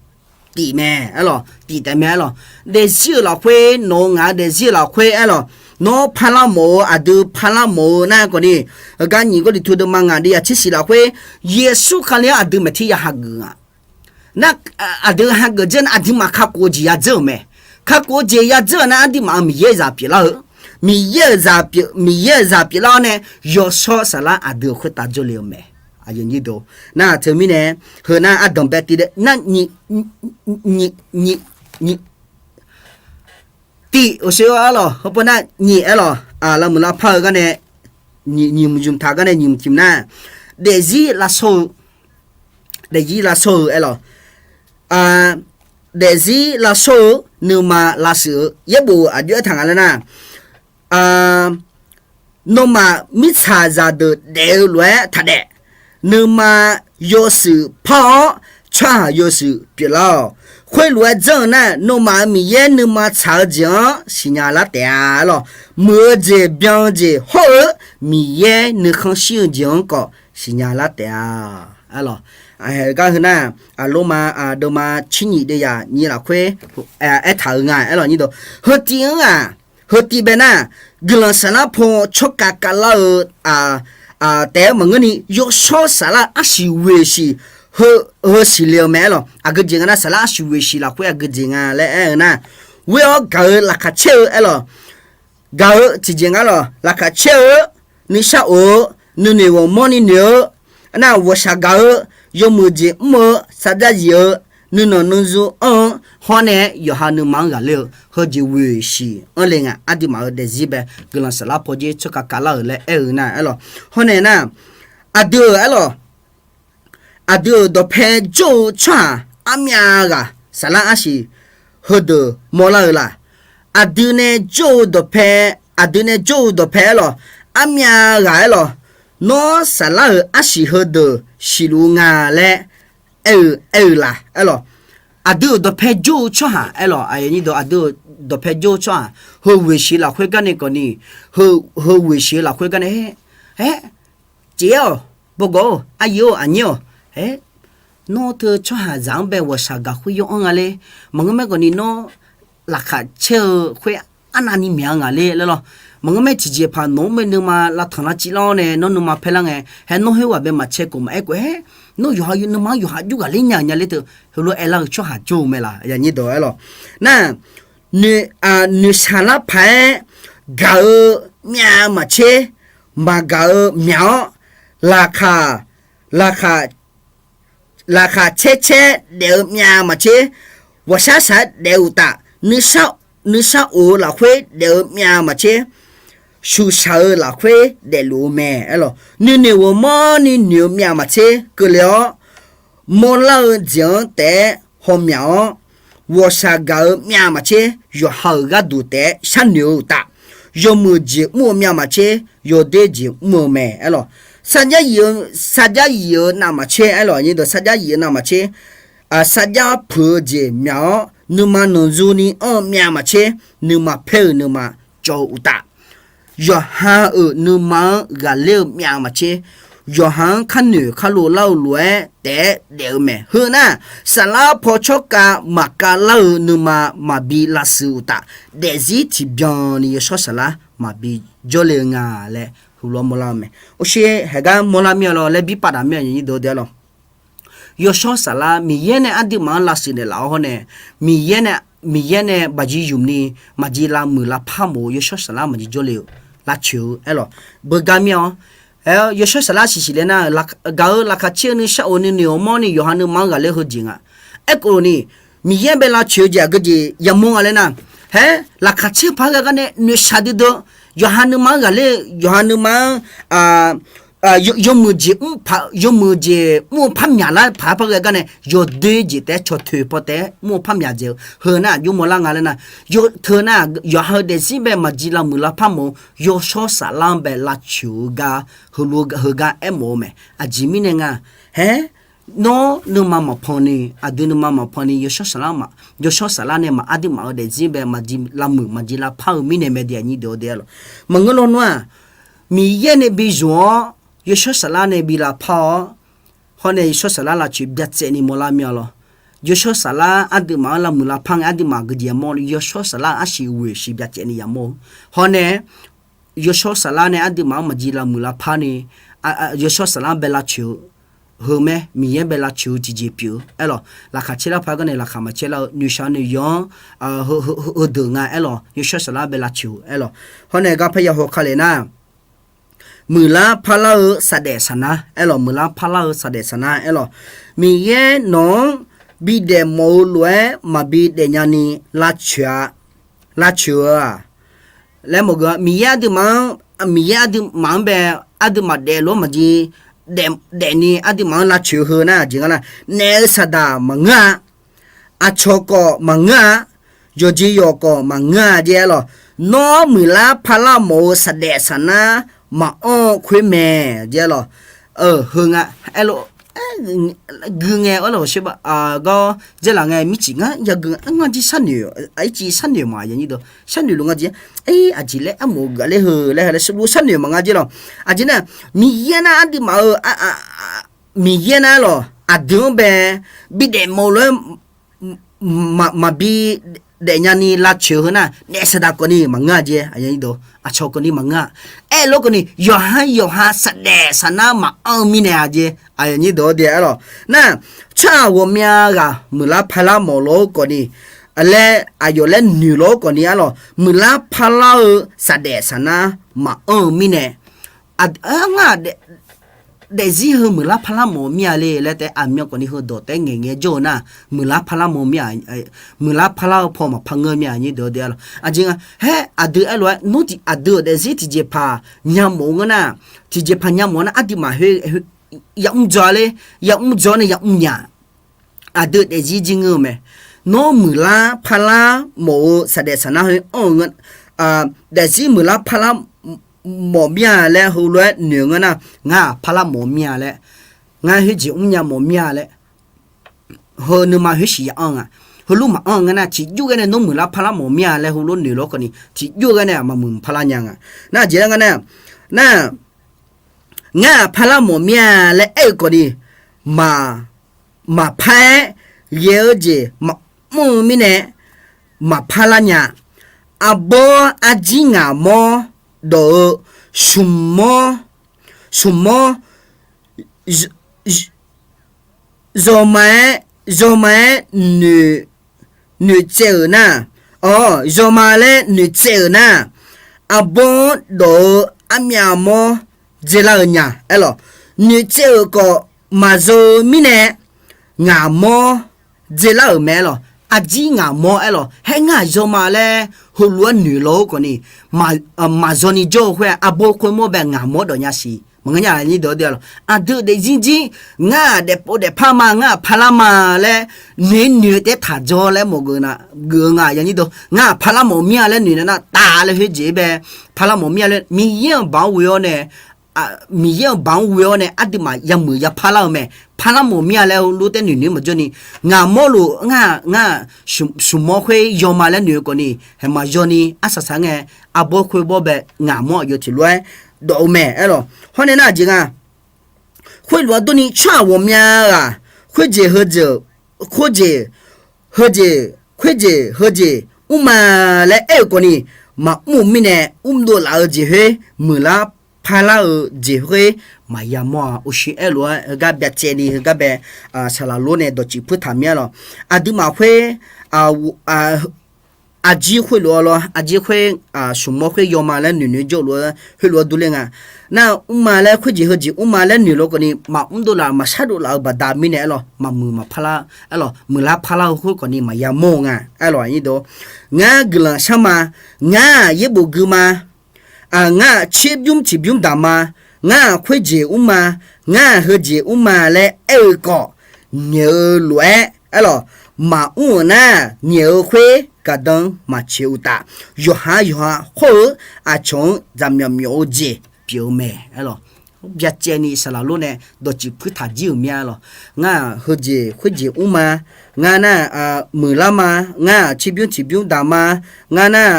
tif mae aer lawq. Tif taef mae aer lawq. Daefzir-euq lafkhoer nawq-eu ngaq-eu daefzir-euq lafkhoer aer lawq. Nawr parlar mawf-eu aqdui parlar mawf-eu nar khawfni, heugar nyiq Gawrliqtu deuvma ngaq deuvyaq tser shif lafkhoer, Yeqsur Kali-anr aqdui maeqtir ya hageuf nga. Nar, aqdui hageuf dzeur nar aqduimaf kakhof-eu jeq ya dzeur-euq mae. Kakhof-eu jeq ya dzeur-euq nar aqduimaf-euq Miqyaer-euq zaq pyeuflar-eu, Miqyaer-euq zaq pyeuf, Miqyaer-euq zaq pyeuflar-awr nae, yawshawr saflar aqdui-euq khoertav jawrle-eu mae. Nar teumirnae, heu nar ardanq bae tiv dae nar nyiq, nyiq, nyiq, nyiq tif-euq sheu-awr aer lawq. Heupov nar nyiq aer lawq, lavmuiq lavpar-eu gar nae, nyiq, nyiq hmq zmqtaq gar nae nyiq hmq tiq hmq nar, daefzir lavshawr-eu, daefzir lavshawr-eu aer lawq. Daefzir lavshawr-eu nuima lavshuif-eu yaerbof aqjox-aer taq nga laer nar, nawmaf mirtsaq zaqdeuq daef-eu lof-aer taq daef. Nuima yawshuif par-awr, tsawrhaq yawshuif pyeuflar-awq. Khoerlof-aer janr-eu nar, nawmaf-euq Miqyaer nuima tsaq-eu jeq-anr siqnya lar taef-a aer lawq. Muiq-eu jeq byan-eu jeq hawr-eu Miqyaer nuikhanr shir-eu jeq-anr khawf siqnya lar taef-a aer lawq. Gar heu nar, Lormav deuvma tser nyiq deuvyaq nyiq lafkhoer aertaq-euq nga aer lawq nyir dawq. Heu tiv-anr-aq, heu tiv bae nar, guiqlanq saflar paw tsawrkhav khavlar-eu taef-aer maqngeur ni, yawshawr saflar arsiq ghoeqsiq heu siqle-eu mae aer lawq. Aqgeu jeq nga nar, saflar arsiq ghoeqsiq lafkhoer aqgeu jeq nga laer aer-eu nar, ghoe-awr gaq-eu laqkhaq caer-eu aer lawq. Gaq-eu tiqjeq nga lawq, laqkhaq caer-eu, nuisar of-eu, nuinoeq ghawqmanrni noeq-eu, nar ghawqshaq gaq-eu, yawmuiq jeq mr-eu, sarjax zif-eu, nuinanq nuizu anr-eu, hawr nae yawqha nuima-anr ghaqler-eu heujeq ghoeqsiq anr le nga. Aqduimaf-euq daefzir bae guiqlanq saflar paw jir tsawrkhav khavlar-euq laer aer-eu nar aer lawq. Hawr nae nar, aqdui-euq aer lawq, aqdui-euq dawqpae jawr-eu tsawrhaq armyav ghaq saflar arsiq heudeuq mawrlar-eu la? Aqdui nae jawr-eu dawqpae, aqdui nae jawr-eu dawqpae aer lawq, armyav ghaq aerlawq, nawr saflar-euq arsiq heudeuq siqluf nga laer aer-eu, aer-eu la aerlawq. Aqdui-euq dawqpae jawr-eu tsawrhaq aerlawq, aqdui-euq dawqpae jawr-eu tsawrhaq heu ghoeqshiq lafkhoer garnae khawfni, heu ghoeqshiq-eu lafkhoer garnae, aer, jeq-awq, bawgawq-or, aryaer-or, aqnyir-awq, aer, nawr teu tsawrhaqzaq-anr bae ghawqshaq gaq khoer yaw anr nga ler. Maqngeur mae khawfni nawr laqkhaq caer-eu khoer arnavni myaq-eu nga ler laer lawr. Maqngeur mae tiqjeqpaq nawq-anr bae nuima lavtanq lavciv lar-awr nae nawr nuima paerlar ngae, haer nawr khoerghaq bae maqcae khof maqaer khof-aer, nawr yawqha nuima-anr yawqha jawrghaq ler nya nya ler teu heulof-aer aerlar-eu tsawrhaq jawr-eu mae laq, aqnyir dawq aerlawq. Nar, noeqshaq lar paq-aer gaq-eu myav maqtser, maqgaq-eu myaq-awr, laqkhaq, laqkhaq laqkhaq caer caer daef-eu myav maqtser, ghawqshaq shaq-aer daef-eu uqtaf, nuisar of-eu lafkhoer daef-eu myav maqtser, shuqshaq-eu lafkhoer daefluf-eu mae aerlawq. Nuinoeq ghawqmawrni noeq-eu myav maqtser keuvle-awr, mawrlar-eu jeq-anr taef-aer hawmyaq-awr, ghawqshaq gaq-eu myav maqtser, yawqha-euq gharduq taef-aer sharnoeq-eu uqtaf, yawmuiq jeq mr-eu myav maqtser, yawdoer jeq mr-eu mae aerlawq. Sarjax yif-eu, sarjax yif-eu navmaqtser aerlawq, sarjax yif-eu navmaqtser, sarjax puiq-eu jeq myaq-awr, nuima nanqzuni anr-eu myav maqtser, nuima paer-eu nuima cawv-eu uqtaf, yawqha-euq nuima-anr ghaqler-eu myav maqtser, yawqha-anr karnoeq karlov lar-eu lof-aer taef-aer daef-eu mae. Heu nar, saflar paw tsawrkhav maqkav lar-eu nuima maqbi lavshuif uqtaf, daefzir tiqbyan ni yawshawr saflar maqbi jawrle-eu nga laer heulof-aer mawrlar-eu mae. Orsher haeqgar mawrlar mir-a lawr laer bir pav daq mir-a, aqnyir deuq-eu deuq-a lawq. Yawshawr saflar Miqyaer nae aqduimaf-anr lavshuif naeqlaf-awr hawr nae, Miqyaer nae, Miqyaer nae baqjir yumq ni maqjir lavmuiq lavpar mawf-eu yawshawr saflar maqjir jawrle-eu lavcoeq-eu aerlawq. Beugar mir-awr, aer-awr yawshawr saflar siqsiq le nar, gaq-eu laqkhaq caer-eu nuisar of nuinoeq ghawqmawrni yawqha nuima-anr ghaqler-eu heujeq nga. Aerkhawf ni, Miqyaer bae lavcoeq-eu jeq aqgeujeq yamawr nga laer nar, haer laqkhaq caer paq-aer ghae gar nae noeqshaq duidui-eu, yawqha nuima-anr ghaqler-eu, yawqha nuima-anr yawmuiq jeq mr-eu, yawmuiq jeq mr-eu par myaq lar paq-aer par ghae gar nae yawdoer jeq taef-aer cawq toeq paw taef-aer mr-eu par myaq dzaeq-eu heu nar aqjox mawrlar nga laer nar, teu nar yawqha-eu daefzir bae maqjir lavmuiq lavpar mawf-eu yawshawr saflar-anr bae lavcoeq-eu gar, heulof-eu heugar aermawf-eu mae. Aqjeq mirnae nga, haer, nawr nuima maqpan ni, aqdui nuima maqpan ni yawshawr saflar ma, yawshawr saflar nae maq aqduimaf-eu daefzir bae maqjir lavmuiq maqjir lavpar-eu mirnae mae de, aqnyir deuq-eu deuq-a lawq. Maqngeur lawnmr-aq, Miqyaer nae bi zmq-awr, yawshawr saflar nae bi lavpar-awr, hawr nae yawshawr saflar lavcoeq byacaevni mawrlar mir-a lawq. Yawshawr saflar aqduimaf-anr lavmuiq lavpar ngae aqduimaf geujeq yamawr ni yawshawr saflar arsiq ghoeq siq byacaevni yamawr-eu hawr nae, yawshawr saflar nae aqduimaf-anr maqjir lavmuiq lavpar ni, yawshawr saflar-anr bae lavcoeq-eu heu mae, Miqyaer bae lavcoeq-eu tiqjeq pyeuf-eu aerlawq. Laqkhaq caer lar paq-aer gar nae laqkhaq maqcaer lar-eu noeqshaq noeq yawq-anr heudeuq nga aerlawq, yawshawr saflar bae lavcoeq-eu aerlawq. Hawr nae garpaer yahaw ka le nar, muiqlar parlar-eu saqdaef saqnar aerlawq, muiqlar parlar-eu saqdaef saqnar aerlawq. Miqyaer nawq-anr bidaef mawf-eu lof-aer maqbi daefnya ni lavcoeq-a, lavcoeq-eu-aq, laer mawf geuf-a. Miqyaer aqduimaf-anr, Miqyaer aqduimaf-anr bae aqduimaf daefluf-anr maqjir daef, daefni aqduimaf-anr lavcoeq-eu heu nar jeq nga nar, naef-eu saqdaq maqngeur-a, aqcawq khawf maqngeur-a, yawqjeq yawq khawf maqngeur-a jeq aerlawq. Nawr muiqlar parlar mawf-eu saqdaef saqnar maqanr-eu khoer mae jeq aerlawq. Heu nga, aerlof, gui ngae arlawq sher ba, gawr dzaerlaf ngae mircif ngar yagui nga, ngar jir sharnoeq, ircif sharnoeq ma, sharnoeq luf nga jeq, aqjeq laer armaf-eu ghaqler heu laer ha laer sharluf sharnoeq maqnga jeq lawq. Aqjeq nar, Miqyaer nar aqduimaf-eu, Miqyaer nar lawq aqdui-anr bae bidaef mawf-eu lof-aer maqbi daefnya ni lavcoeq-eu heu nar, naef saqdaq khawfni maqngeur-a jeq, aqcawq khawfni maqngeur-a. Aerlof khawfni yawqha yawqha saqdaef saqnar maqanr-eu mirnae-a jeq, aqnyir deuq-eu deuq aerlawq. Nar, tsawrhaq ghawqmya ghaq muiqlar parlar mawf lof-aer khawfni, laer aqyawf laer noeq lof-aer khawfni aerlawq, muiqlar parlar-eu saqdaef saqnar maqanr-eu mirnae, ngar daefzir heu muiqlar parlar mawf-eu mir-a le laer taef-aer aqmyan khawfni heudawq taef-aer ngaeqngae jawr-eu nar, muiqlar parlar mawf-eu mir-a, muiqlar parlar-eu paw maqpar ngeur mir-a, aqnyir deuq-eu deuq aerlawq. Aqjeq nga, haer aqdui aerlof-aer nawr aqdui-euq daefzir tiqjeqpaq nya mawf-eu ngeur nar, tiqjeqpaq nya mawf-eu nar aqduimaf khoer yamr dzaw-a le, yamr dzaw nae yamr nya. Aqdui daefzir jir ngeur-eu mae. Nawr muiqlar parlar mawf-eu saqdaef saqnar khoer anr-eu ngeur, daefzir muiqlar parlar mawf mir-a laer heulof-aer noeq-eu ngeur nar, ngar-aq parlar mawf mir-a laer, ngar khoerjeq mrnya mawf mir-a laer, heu nuima khoer siq ya anr nga. Heulof maqanr-eu ngeur nar, tiqjur ghae nae nawr muiqlar parlar mawf mir-a laer heulof noeq lof khawf ni, tiqjur ghae nae maqmuiq parlar nya nga. Nar jeq laer ngeur nar, nar, ngar-aq parlar mawf mir-a laer aer-eu khawf ni, maq, maqpar-aer ghae-eu jeq maqmr-eu mirnae maqparlar nya. Arbawr arjir ngaq mawr dawq-eu smq mawr, smq mawr, zawma-aer, zawma-aer noeq, noeqtsaev-euq nar, awq, zawma laer noeqtsaev-euq nar, arbawr-anr dawq-eu armyav mawr dzelar-eu nya aer lawq. Noeqtsaev-euq khawf maqzaw-eu mirnae, ngaq mawr dzelar-euq mae aer lawq. Arjir ngaq mawr aer lawq. Haer ngar zawma laer heulof-aer noeq law-eu khawf ni, maqzawni jawr-eu khoer-aq, arbawr khoermawr bae ngaq mawr dawq nya siq. Maqngeur nya ni dawq-eu de aer lawq. Aqdui daefzir jir, ngar-aq daefpov daefpar ma, ngar-aq parlar ma laer noeq noeq-eu taef-aer taqjawr laer mawf geuf na, geuf-eu nga ya ni dawq. Ngar-aq parlar mawf mir-a laer noeq nae nar, taf laer khoerjeq-aer bae parlar mawf mir-a laer, Miqyaer-anr baoq-anr ghoe-awr nae, Miqyaer-anr baoq-anr ghoe-awr nae aqduimaf yameuq yaparlar-eu mae. Parlar mawf mir-a laer heulof taef noeq noeq maqjawr ni, ngaq mawr lof ngar, ngar smq mawr khoer yawma laer noeq-eu khawf ni, haeq maqyaw ni arsaq saq ngae, arbawr khoer bawr bae ngaq mawr aqyawf tiq lof-aer dawq-eu mae aer lawq. Hawr nae nar aqjeq nga, khoerlof-aer durni tsawrhaq ghawqmya ghaq khoerjeq heujeq, khoerjeq heujeq, khoerjeq heujeq mrma laer aer-eu khawf ni, maqmr-eu mirnae mrdov laf-eu jeq khoer, muiqlar parlar-eu jeq khoer maqya mawr-a. Oqshiq aerlof-aer heugar byacaevni heugar bae saqlaq lor nae dawqtsuif puirtaq mir-a lawq. Aqduimaf khoer aqjir khoerlof-aer lawr, aqjir khoer smq mawr khoer yawma laer noeq noeq jawrlof-aer khoerlof-aer durler nga. Nar mrma laer khoerjeq heujeq mrma laer noeq lof khawf ni, maqmr dovlaf maqshar dovlaf-eu baqda mirnae aer lawq, maqmuiq maqparlar aer lawq, muiqlar parlar-eu khoer khawf ni maqya mawr-eu nga aer lawq. Ngar guiqlanq shar ma, ngar yaerbof gui ma, ngar tserbymr tiqbymr daq ma, ngar khoerjeq mrma, ngar heujeq mrma laer aer-eu khawf, ngaeq-eu lof-aer aer lawq, maqmr-euq nar ngaeq-eu khoer gaqdan maqtsoeq uqtaf, yawqha yawqha hawr-eu aqcawq-anr jaqmyawf myawf-eu jeq pyeuf-eu mae aer lawq. Byacaevni saqlaq lor nae dawqtsuif puirtaq jir-euq mir-a lawq. Ngar heujeq khoerjeq mrma, ngar nar muiqlar ma, ngar tserbymr tiqbymr daq ma, ngar nar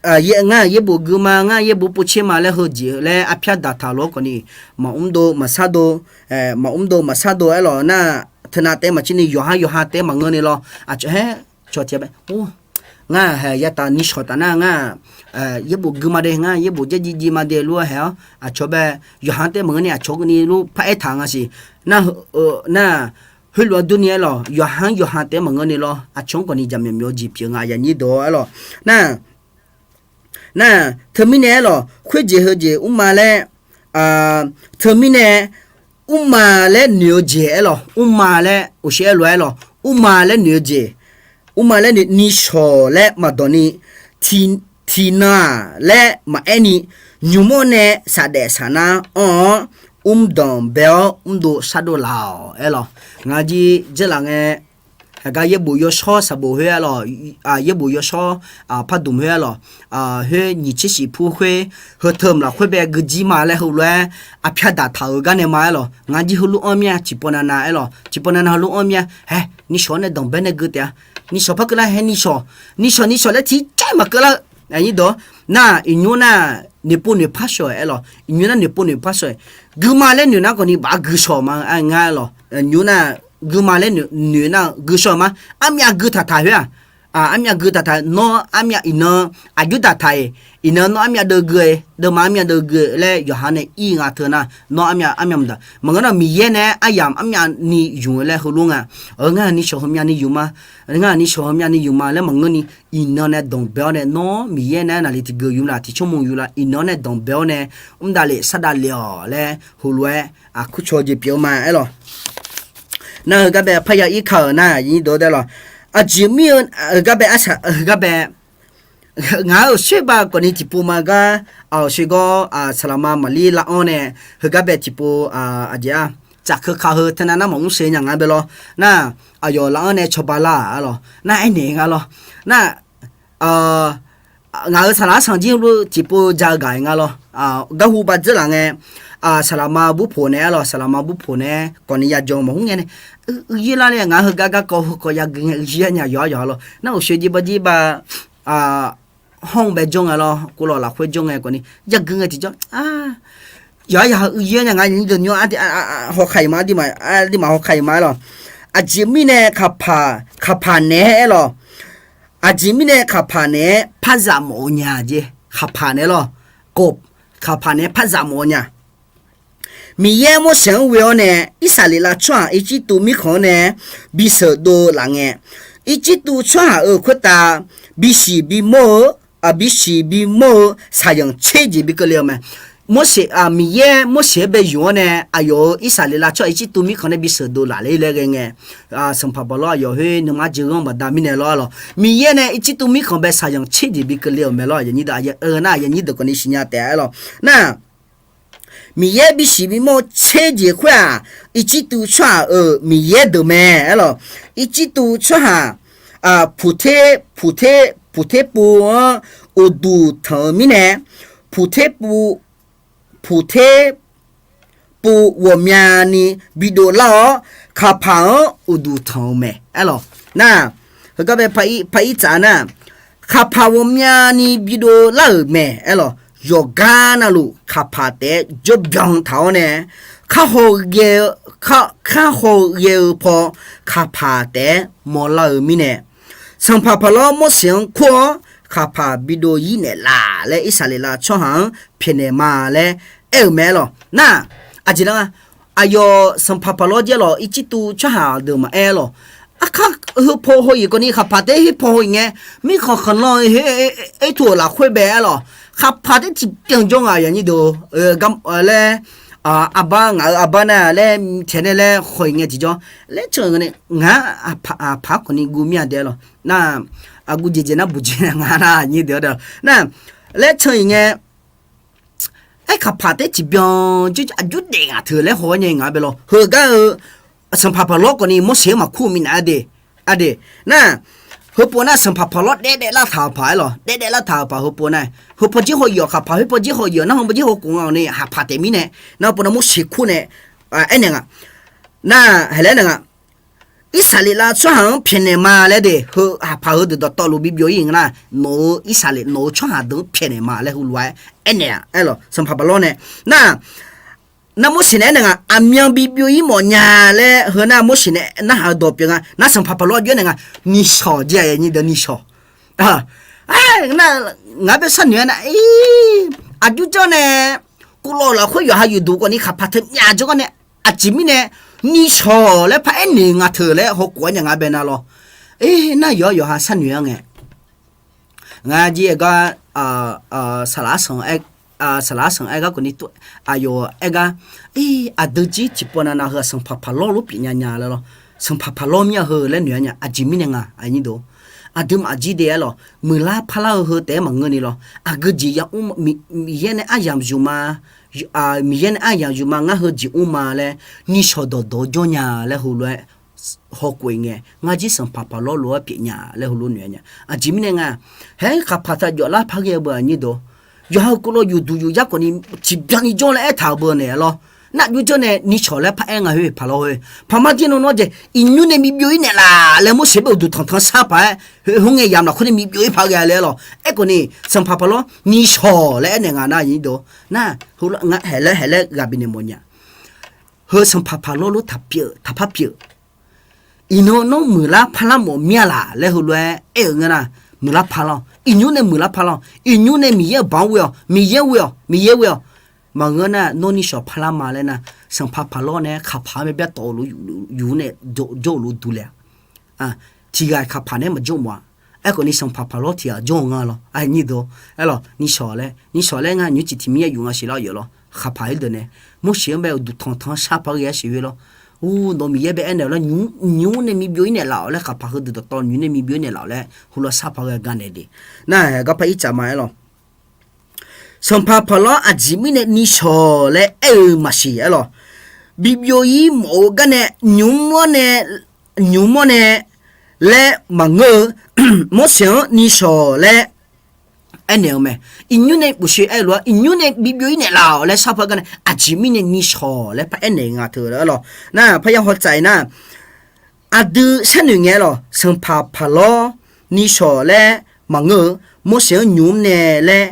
ngar yaerbof gui ma, ngar yaerbof povtser ma laer heujeq laer arpyar daqtaq lof-aer khawf ni, maqmr dov maqshar dov, maqmr dov maqshar dov aer lawq nar, teunav taef-aer maqtser ni yawqha yawqha taef-aer maqngeur ni lawr. Aqcawq haer cawq tiq-a bae, ngar haeq yataf ni shawq taf nar ngar yaerbof gui ma de, ngar yaerbof jaerjiv jiv ma de lof-aer haeq-awr aqcawq bae, yawqha taef-aer maqngeur ni aqcawq ni lof paraer taq nga siq. Nar, nar, heulof-aer durni aer lawq, yawqha yawqha taef-aer maqngeur ni lawr, aqcawq-anr khawf ni jaqmyawf myawf-eu jeq pyeuf nga ya nyir dawq aer lawq. Nar, nar, teumirnae aer lawq, khoerjeq heujeq mrma laer, teumirnae mrma laer noeq-eu jeq aer lawq, mrma laer oqshiq aerlof-aer lawq, mrma laer noeq-eu jeq, mrma laer noeq ni shawq laer maqdawq ni, tiqnan-aq laer maqaer ni, nymq-mawr nae saqdaef saqnar anr-awr, mrdanq bae-awr mrdov shardov laf-awq aer lawq. Ngaq jir dzeurlaf ngae, aqgar yaerbof yawshawr saqbof khoer aer lawq, yaerbof yawshawr pardmq khoer aer lawq, khoer nyiq tser shif pur khoer, heu teu mq lafkhoer bae guijir ma laer heulof-aer arpyar daqtaq-euq gar nae ma aer lawq. Ngaq jir heulof-anr mir-a, tiqpawf navnav aer lawq, tiqpawf navnav heulof-anr mir-a. Hae, ni shawq-anr nae danqbae nae gui taef-a. Ni shawq par keuvlar, hae ni shawq, ni shawq ni shawq laer tiqcaer maqkeuvlar-eu aqnyir dawq. Nar iqnymr nar noeqpov noeqpar shawq-aer lawq, iqnymr nar noeqpov noeqpar shawq-aer, guima laer noeq nar khawf ni baf gui shawq ma ngar aer lawq. Iqnymr nar guima laer noeq nar gui shawq ma. Armyav gui taqtaq khoer-aq, armyav gui taqtaq, nawr armyav iqnan aqjox daqtaq-iq, iqnan nawr armyav deuvgui-e, deuvma armyav deuvgui laer yawqha nae ir nga teu nar, nawr armyav armyav maqdaq. Maqngeur nar Miqyaer nae aryamq armyavni ymq-eu laer heulof nga. Ngar ni shawq heumyavni ymq ma, ngar ni shawq heumyavni ymq ma laer maqngeur ni, iqnan nae danqbae-awr nae nawr Miqyaer nae naqli tiqgeuf yuf laf, tiqcawr mq yuf laf, iqnan-anr nae danqbae-awr nae mr davlef sar davlef-awq laer heulof-aer aqkur caw jeq pyeuf-eu ma aer lawq. Nar heugar bae parya ir ka-euq nar nyir dawq-aer lawq. Aqjeq mir-eu heugar bae arsaq heugar bae ngaq-euq shirbav khawfni tiqpov ma gar, aqshir gawr saqlaqma maqlir lar-anr nae heugar bae tiqpov aqjeq-a tsafkeuv ka heu teunav nar maqmr sheuq nya nga bae lawr. Nar aqyawf lar-anr nae cawba lar-aq lawq. Nar aernaeq nga lawr. Nar, Ngaq-euq saqlaq arsanq jir heulof tiqpov ja-eu gaq-aer nga lawr. Garhu baqdzeur laf ngae, saqlaqma burpoq naeq-aer lawr, saqlaqma burpoq naeq-aer kawfni yajan maqhmr ngae nae, uiqyaer lar le ngaq-euq heugar garkawv heukawv yagui ngae uiqyaer nya yawqha yawqha lawr. Nar uqshoe jir bawr jir ba, hawr-eu bae jawr ngae lawr, kuvlawq lafkhoer jawr ngae kawfni yagui ngae tiqjawr, yawqha yawqha uiqyaer nya nga nyi deuq nymr, hawkaq iq ma, aqdirmaf hawkaq iq ma-aer lawr. Aqjeq mirnae kaqpaq, kaqpaq naeq-aer lawr. Aqjeq mirnae kaqpaq naeq-aer par zaf mawf-eu nya jeq, kaqpaq naeq-aer lawr. Kov, kaqpaq naeq-aer par zaf mawf-eu nya. Miqyaer Morseq-anr ghoe-awr nae, Irsaqleqlav tsawrhaq Irjirtuv mirkhanq-anr nae bisheuq dov laf ngae, Irjirtuv tsawrhaq-euq khoertav bisiq bimawr-eu, bisiq bimawr-eu saqyanq tser jeq bi keuvle-eu mae. Morseq, Miqyaer Morseq-anr bae yuf-awr nae aqyawf-euq Irsaqleqlav tsawrhaq Irjirtuv mirkhanq nae bisheuq dov laf ler laer ghae ngae, Sanqpaq Paqlawr aqyawf khoer nuima jeuq ghanr baqda mirnae lawr-aer lawr. Miqyaer nae Irjirtuv mirkhanq bae saqyanq tser jeq bi keuvle-euq mae lawr. Aqyuif aqnyir deuq, aqyuif aqnyir deuq kawfni siqnya taef-aer lawr. Nar, Miqyaer bisiq bimawr-eu tser jeq khoer-aq, Irjirtuv tsawrhaq-euq miqyaer deuq mae-aer lawr. Irjirtuv tsawrhaq puqter, puqter, puqter puv-anr uqduq tanq-eu mirnae, puqter puv, puqter puv ghawqmyani bidov lar-awr, kaqpaq-anr uqduq tanq-eu mae-aer lawr. Nar, heugar bae par ir tsaf nar, kaqpaq ghawqmyani bidov lar-euq mae-aer lawr. Yawqgar navluf kaqpaq taef-aer jawrbyan taq-awr nae, kar haw ghae-eu, kar haw ghae-eu paw kaqpaq taef-aer mawrlar-eu mirnae, Sanqpaq Paqlawr Morseq-anr kur-awr, kaqpaq bidov ir naeqlaf laer Irsaqleqlav tsawrhaq-anr pyaeqnaeq ma laer aer-euq mae-aer lawr. Nar, aqjeq nar, aqyawf Sanqpaq Paqlawr jir-aer lawr, Irjirtuv tsawrhaq deuq maqaer lawr. Aqkar heupaw haw-iq kawfni kaqpaq taef-aer heupaw haw-iq ngae, mirkhanq khanqlan oer tuv-euq lafkhoer bae-aer lawr. Kaqpaq taef-aer tiqbyan jawr nga aqyuif aqnyir deuq laer, arbar, ngaq-euq arbar nar laer taeq nae laer haw-iq ngae tiqjawr laer can-eu ngae nae, ngaq-anr aqpaq kawfni guv mir-a dae-aer lawr. Nar, aqguv jeqjeq nar buqjeq nga nar nyir deuq-a dae nar, laer can-iq ngae, aer kaqpaq taef-aer tiqbyan jawr aqjox daef ngaq teu laer haw-aer nya ngaq bae lawr. Heugar-eu Sanqpaq Paqlawr kawfni Morseq-anr maqkur minav-a de. Aqdeq nar, heupov nar Sanqpaq Paqlawr daef daef lar taq-euq paq-aer lawr, daef daef lar taq-euq paq heupov nar, heupaw jir haw-iq-awq kaqpaq, heupaw jir haw-iq-awq nar, heupaw jir haw khof nga-awq ni haqpaq taef mirnae, nar heupov nar Morseq kur nae aernaeq nga. Nar, haeq laer naeq nga. Irsaqleqlav tsawrhaq-anr pyaeqnaeq ma laer de, heu haqpaq heudeuq dawqtawvluf bi byov ir nga nar, nawq-euq Irsaqleqlav nawq-euq tsawrhaq deuq-anr pyaeqnaeq ma laer heulof-aer aernaeq-a aer lawr. Sanqpaq Paqlawr nae nar, nar Morseq nae aernaeq nga, aqmyan bi byov ir mawf nya laer heu nar Morseq nae narhaq-eu dawq pyeuf nga. Nar Sanqpaq Paqlawr jov-aer naeq nga, nishawq jeq-aq nyir deuq nishawq. Nar, ngaq bae sharnoeq-aer nar, aqjox janr nae, kuvlawq lafkhoer yawqha yufduq kawfni kaqpaq teu myav jawr gar nae, aqjeq mirnae nishawq laer paraer naeq nga teu laer hawkhof-aer nya nga bae nar lawr. Nar yawqha yawqha sharnoeq-aer ngae, ngar jir aer gar, saqlaq arsanq aer gar kawfni aqyawf aer gar, aqdui jir tiqpov navnav heu-aq Sanqpaq Paqlawr lof pyeuf nya nya laer lawr. Sanqpaq Paqlawr mir-a heu laer noeq-aer nya. Aqjeq mirnae nga aqnyir deuq, aqduimaf jir de-aer lawr, muiqlar parlar-eu heu taef-aer maqngeur ni lawr. Aqgeu jeq yamr, Miqyaer nae aryamq zmq ma, Miqyaer nae aryamq zmq ma, ngar heu jeq mr ma laer nishawq dawqdawq-awr jawr nya laer heulof-aer hawkhof-iq ngae, ngar jir Sanqpaq Paqlawr lof-aer pyeuf nya laer heulof noeq-aer nya. Aqjeq mirnae nga, haer kaqpaq taq jawflar par ghae-eu beu aqnyir deuq, yawqha-eu kuvlawq yufduq yufyar kawfni tiqbyan ni jawr laer aertaq-euq beu naeq-aer lawr. Nar aqjox janr nae nishawq laer paraer nga khoer paqlawr khoer, paqma jir nawr nawr jeq iqnymr nae bi byov ir naeqlaf laer Morseq bae uqduq tanqtanq shar paq-aer, khoerngae yamq lafkhoer nae bi byov ir paq ghae laer lawr. Aerkhawf ni Sanqpaq Paqlawr nishawq laer aernaeq nga nar aqnyir deuq, nar, haeq laer haeq laer ghaq bifnaeq mawf nya. Heu Sanqpaq Paqlawr lof taqpyeuf taqpar pyeuf. Iqnan nawr muiqlar parlar mawf mir-a laq laer heulof-aer aer-euq ngeur nar, muiqlar parlar-awq. Iqnymr nae muiqlar parlar-awq. Iqnymr nae Miqyaer-euq banq ghoe-awq. Miqyaer ghoe-awq. Miqyaer ghoe-awq. Maqngeur nar nawr nishawq parlar ma laer nar, Sanqpaq Paqlawr nae kaqpaq-anr bae byartawf-eu lof yuf nae jawr-eu lof duq le-a. Tiqghaq-iq kaqpaq nae maqjawr mawf-a. Aerkhawf ni Sanqpaq Paqlawr tiqghaq jawr-eu nga lawr. Aqnyir deuq, aer lawr nishawq laer, nishawq laer ngar nymrcif tiq mir-aer yuf nga siq lar yawf lawr. Kaqpaq-aer deuq nae, Morseq-anr bae uqduq tanqtanq shar paq-aer ghae-aer siq khoer lawr. Ur, nawq Miqyaer bae aernaeq-awq laer, nymr nae mi byov ir naeqlaf-awq laer, kaqpaq heudeuq dawqtawv nymr nae mi byov ir naeqlaf-awq laer heulof-aer shar paq-aer ghae gar naeq de. Nar, haeq garpar ir tsaf ma-aer lawr. Sanqpaq Paqlawr aqjeq mirnae nishawq laer aer-eu maqsiq-aer lawr. Bi byov ir mawf-eu gar nae, nymq mawr nae, nymq mawr nae laer maqngeur-eu, Morseq-anr nishawq laer aernaeq-eu mae. Iqnymr nae bof sher aer-eu lof-aer, iqnymr nae bi byov-ir naeqlaf-awq laer sharpaq gar nae, aqjeq mirnae nishawq laer par aernaeq nga teu laer lawq. Nar, parya hawtsaf-iq nar, aqdui sharnoeq ngae lawq, sanqpaq paqlawr nishawq laer maqngeur-eu, Morseq-anr nymq-mr nae laer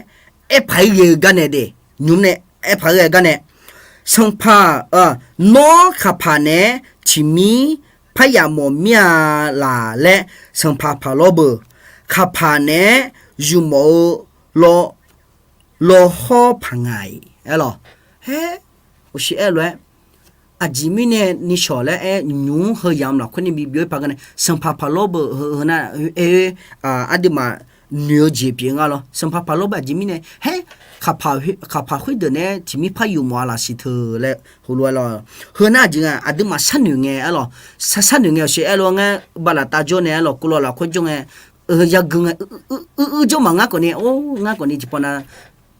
aerpaq-aer ghae-eu gar nae de, nymq-mr nae aerpaq-aer ghae gar nae, sanqpaq, nawr khaqpaq naeq-aer tiqmir parya mawf mir-a laq laer, sanqpaq paqlawr beu, khaqpaq naeq-aer zmq mawf-eu law, lawhawr paq nga-iq aer lawq. Haer, uqshiq aer-eu lof-aer, aqjeq mirnae nishawq laer aer nymq-mr heu yamq lafkhoer nae bi byov-ir paq gar nae, sanqpaq paqlawr beu heu nar, aer, aqduimaf noeq-eu jeq pyeuf nga lawr. Sanqpaq paqlawr beu aqjeq mirnae haer, khaqpaq khoerdeuq nae-aer tiqmir par yuf mawf-a laf siq teu laer heulof-aer lawr. Heu nar aqjeq nga aqduimaf sharnoeq ngae aer lawq. Sharnoeq ngae awqshoe aer lof-aer ngar baqlaf tav jawr nae aer lawq, kuvlawv lafkhoer jawr ngae, yagui ngae, uir jawr maqngar khawfni, or, ngar khawfni tiqpavnav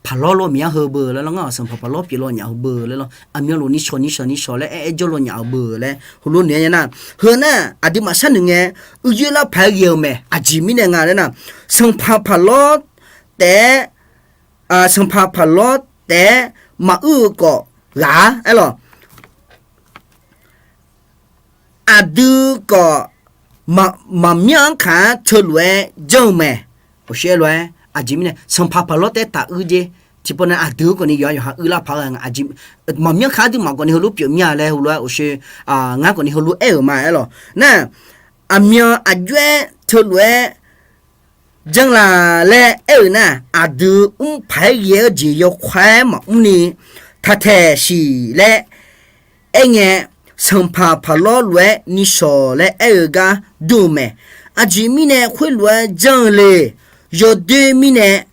paqlawr law miq-anr heu beu laer lawr, ngar-aq sanqpaq paqlawr pyeuflaw nyaf-eu beu laer lawr, aqmyanluf nishawq nishawq nishawq laer aer-aer jawrlaw nyaf-eu beu laer heulof noeq-aer nar, heu nar aqduimaf sharnoeq ngae, uicuir lar paq-aer ghae-eu mae. Aqjeq mirnae nga laer nar, sanqpaq paqlawr taef-aer, sanqpaq paqlawr taef-aer maquir-eu khawf ghaq-a aer lawq. Aqdui khawf maqmyanr-anr kaq-anr teulof-aer janr-eu mae. Uqshoe aer lof-aer aqjeq mirnae sanqpaq paqlawr taef-aer taquir jer. Tiqpavnav aqdui-anr khawfni yawqha yawqha uir lar paq-aer nga. Aqjeq maqmyanr kaq aqduimaf khawfni heulof pyeuf mir-a laer heulof-aer uqshoe, ngar khawfni heulof aer-euq ma aer lawq. Nar, aqmyan aqjox-aer teulof-aer janr la laer aer-euq nar, aqdui mr paq-aer ghae-eu jeq yawkawr-aer maqmr ni, taqtaeq siq laer aerngae, sanqpaq paqlawr lof-aer nishawq laer aer-eu gar dur-eu mae. Aqjeq mirnae khoerlof-aer janr-eu le. Yawdoer mirnae,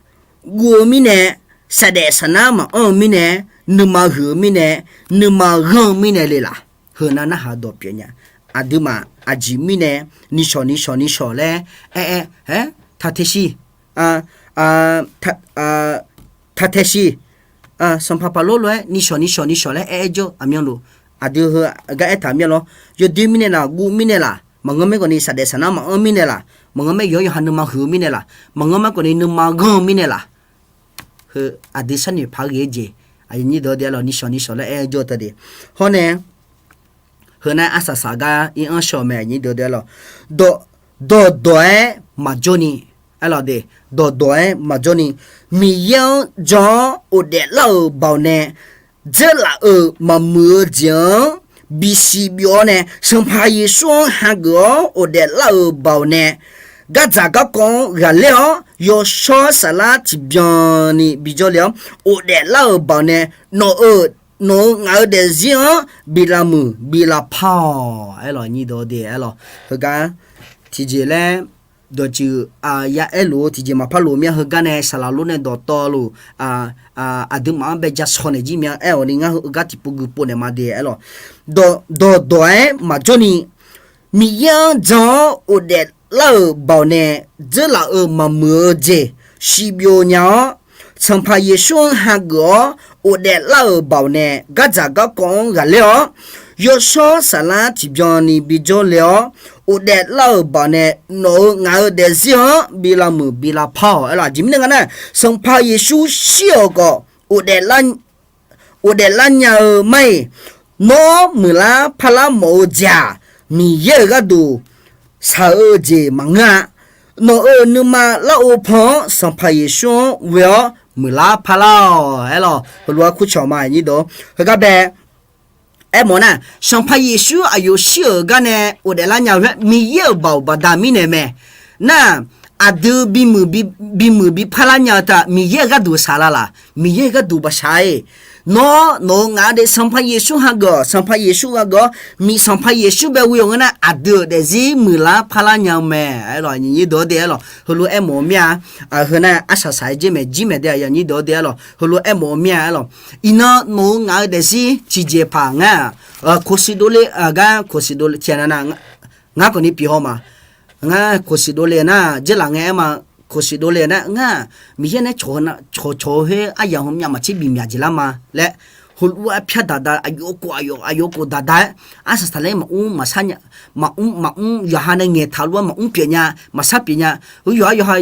guv-eu mirnae, saqdaef saqnar maqanr-eu mirnae, nuima huiq-eu mirnae, nuima ghanr-eu mirnae le laq. Heu nar narhaq dawq pyeuf nya. Aqduimaf aqjeq mirnae nishawq nishawq nishawq laer aer-aer, aer, taqtaeq siq, taqtaeq siq, sanqpaq paqlawr lof-aer nishawq nishawq nishawq laer aer-aer jawr aqmyanluf. Aqdui heu gar aertaq mir-a lawr. Yawdoer mirnae laq, guv mirnae laq, maqngeur maer khawfni saqdaef saqnar maqanr mirnae laq, maqngeur maer yawqha yawqha nuima huiq-eu mirnae laq, maqngeur maer khawfni nuima ghanr-eu mirnae laq. Heu aqdui sharnoeq paq-aer ghae-eu jeq, aqnyir deuq-eu de aer lawq, nishawq nishawq laer aer-aer jawr-eu teu de. Hawr nae, heu nar arsaq saq gar ir-anr shaw-eu mae, aqnyir deuq-eu de aer lawq. Dawqdawq-aer maqjawr ni, aer lawq de, dawqdawq-aer maqjawr ni, Miqyaer-anr jan-awr ghofdaef lar-euq baoq nae dzeurlaf-euq maqmuiq-eu jeq-anr bisiq byov-awr nae, Sanqpaq Yeqsur-anr hageuf-awr ghofdaef lar-euq baoq nae, gardzaq garkawv-anr ghaqler-awr, yawshawr saflar tiqbyan ni bijawr le-awr, ghofdaef lar-euq baoq nae, nawq-euq, nawq-euq ngaq-euq daefzir-anr bi lavmuiq bi lavpar-awq. Aer lawq, nyir deuq-eu de aer lawq. Heugar tiqjeq laer dawqtsuif ya aerluf-eu tiqjeq maqpar loq mir-a. Heugar nae saqlaq lor nae dawqtawvluf aqduimaf-anr bae ja shaw naeq jir mya aer-awq ni, ngar heugar tiqpov gui pov naeq ma de aer lawq. Dawqdawq-aer maqjawr ni, Miqyaer-anr jan-awr ghofdaef lar-euq baoq nae dzeurlaf-euq maqmuiq-eu jeq siqbyov nya-awr, Sanqpaq Yeqsur-anr hageuf-awr ghofdaef lar-euq baoq nae gardzaq garkawv-anr ghaqler-awr, yawshawr saflar tiqbyan ni bijawr le-awr, ghofdaef lar-euq baoq nae nawq-euq ngaq-euq daefzir-anr bi lavmuiq bi lavpar-awq. Aer lawq, aqjeq mirnae nga nar, Sanqpaq Yeqsur shir-euq khawf ghofdaef lar nya-eu mar-iq, nawr muiqlar parlar mawf-eu jeq-aq, Miqyaer-euq gharduq shaq-eu jeq maqngeur-a. Nawq-euq nuima larghov pan-anr Sanqpaq Yeqsur-anr ghoe-awr muiqlar parlar-awq. Aer lawq, heulof-aer kurcawq ma, nyir deuq-eu. Heugar bae aermawf nar, Sanqpaq Yeqsur aqyawf shir-euq gar nae ghofdaef lar nya-eu khoer Miqyaer-euq baoq baqda mirnae mae. Nar, aqdui bimuiq biparlar nya-eu teu-aq, Miqyaer-euq gharduq saqlaq laq? Miqyaer-euq gharduq baqshaq-iq. Nawr nawq-euq ngaq-eu daef Sanqpaq Yeqsur hageuf-awq. Sanqpaq Yeqsur hageuf-awr, Miq Sanqpaq Yeqsur bae ghoe-awq ngeur nar, aqdui-euq daefzir muiqlar parlar nya-eu mae. Aer lawq, nyir deuq-eu de aer lawq. Heulof-aer mawf-eu mir-a. Heu nar arsaq saq-aer jer maeq jir maeq de, aqyuif aqnyir deuq-eu de aer lawq. Heulof-aer mawf-eu mir-a aer lawq. Iqnan nawq-euq ngaq-eu daefzir tiqjeqpaq ngar khof siq dovle, gar khof siq dovle tiqnan nar, ngar khawfni pyeuf haw ma. Ngar khof siq dovle nar, dzeurlaf ngae aer ma. Khof siq dovle nar, ngar Miqyaer nae cawqcawq-eu khoer aryamq heu myav maqtser bif myaq jeq lar ma laer, heulof-aer pyar daqda, aqyawf khof aqyawf, aqyawf khof daqda-aer, arsaq saqlaer maqmr maqshar nya, maqmr maqmr yawqha nae ngaeqtaq lof-aer maqmr pyeuf nya, maqshar pyeuf nya. Yawqha yawqha,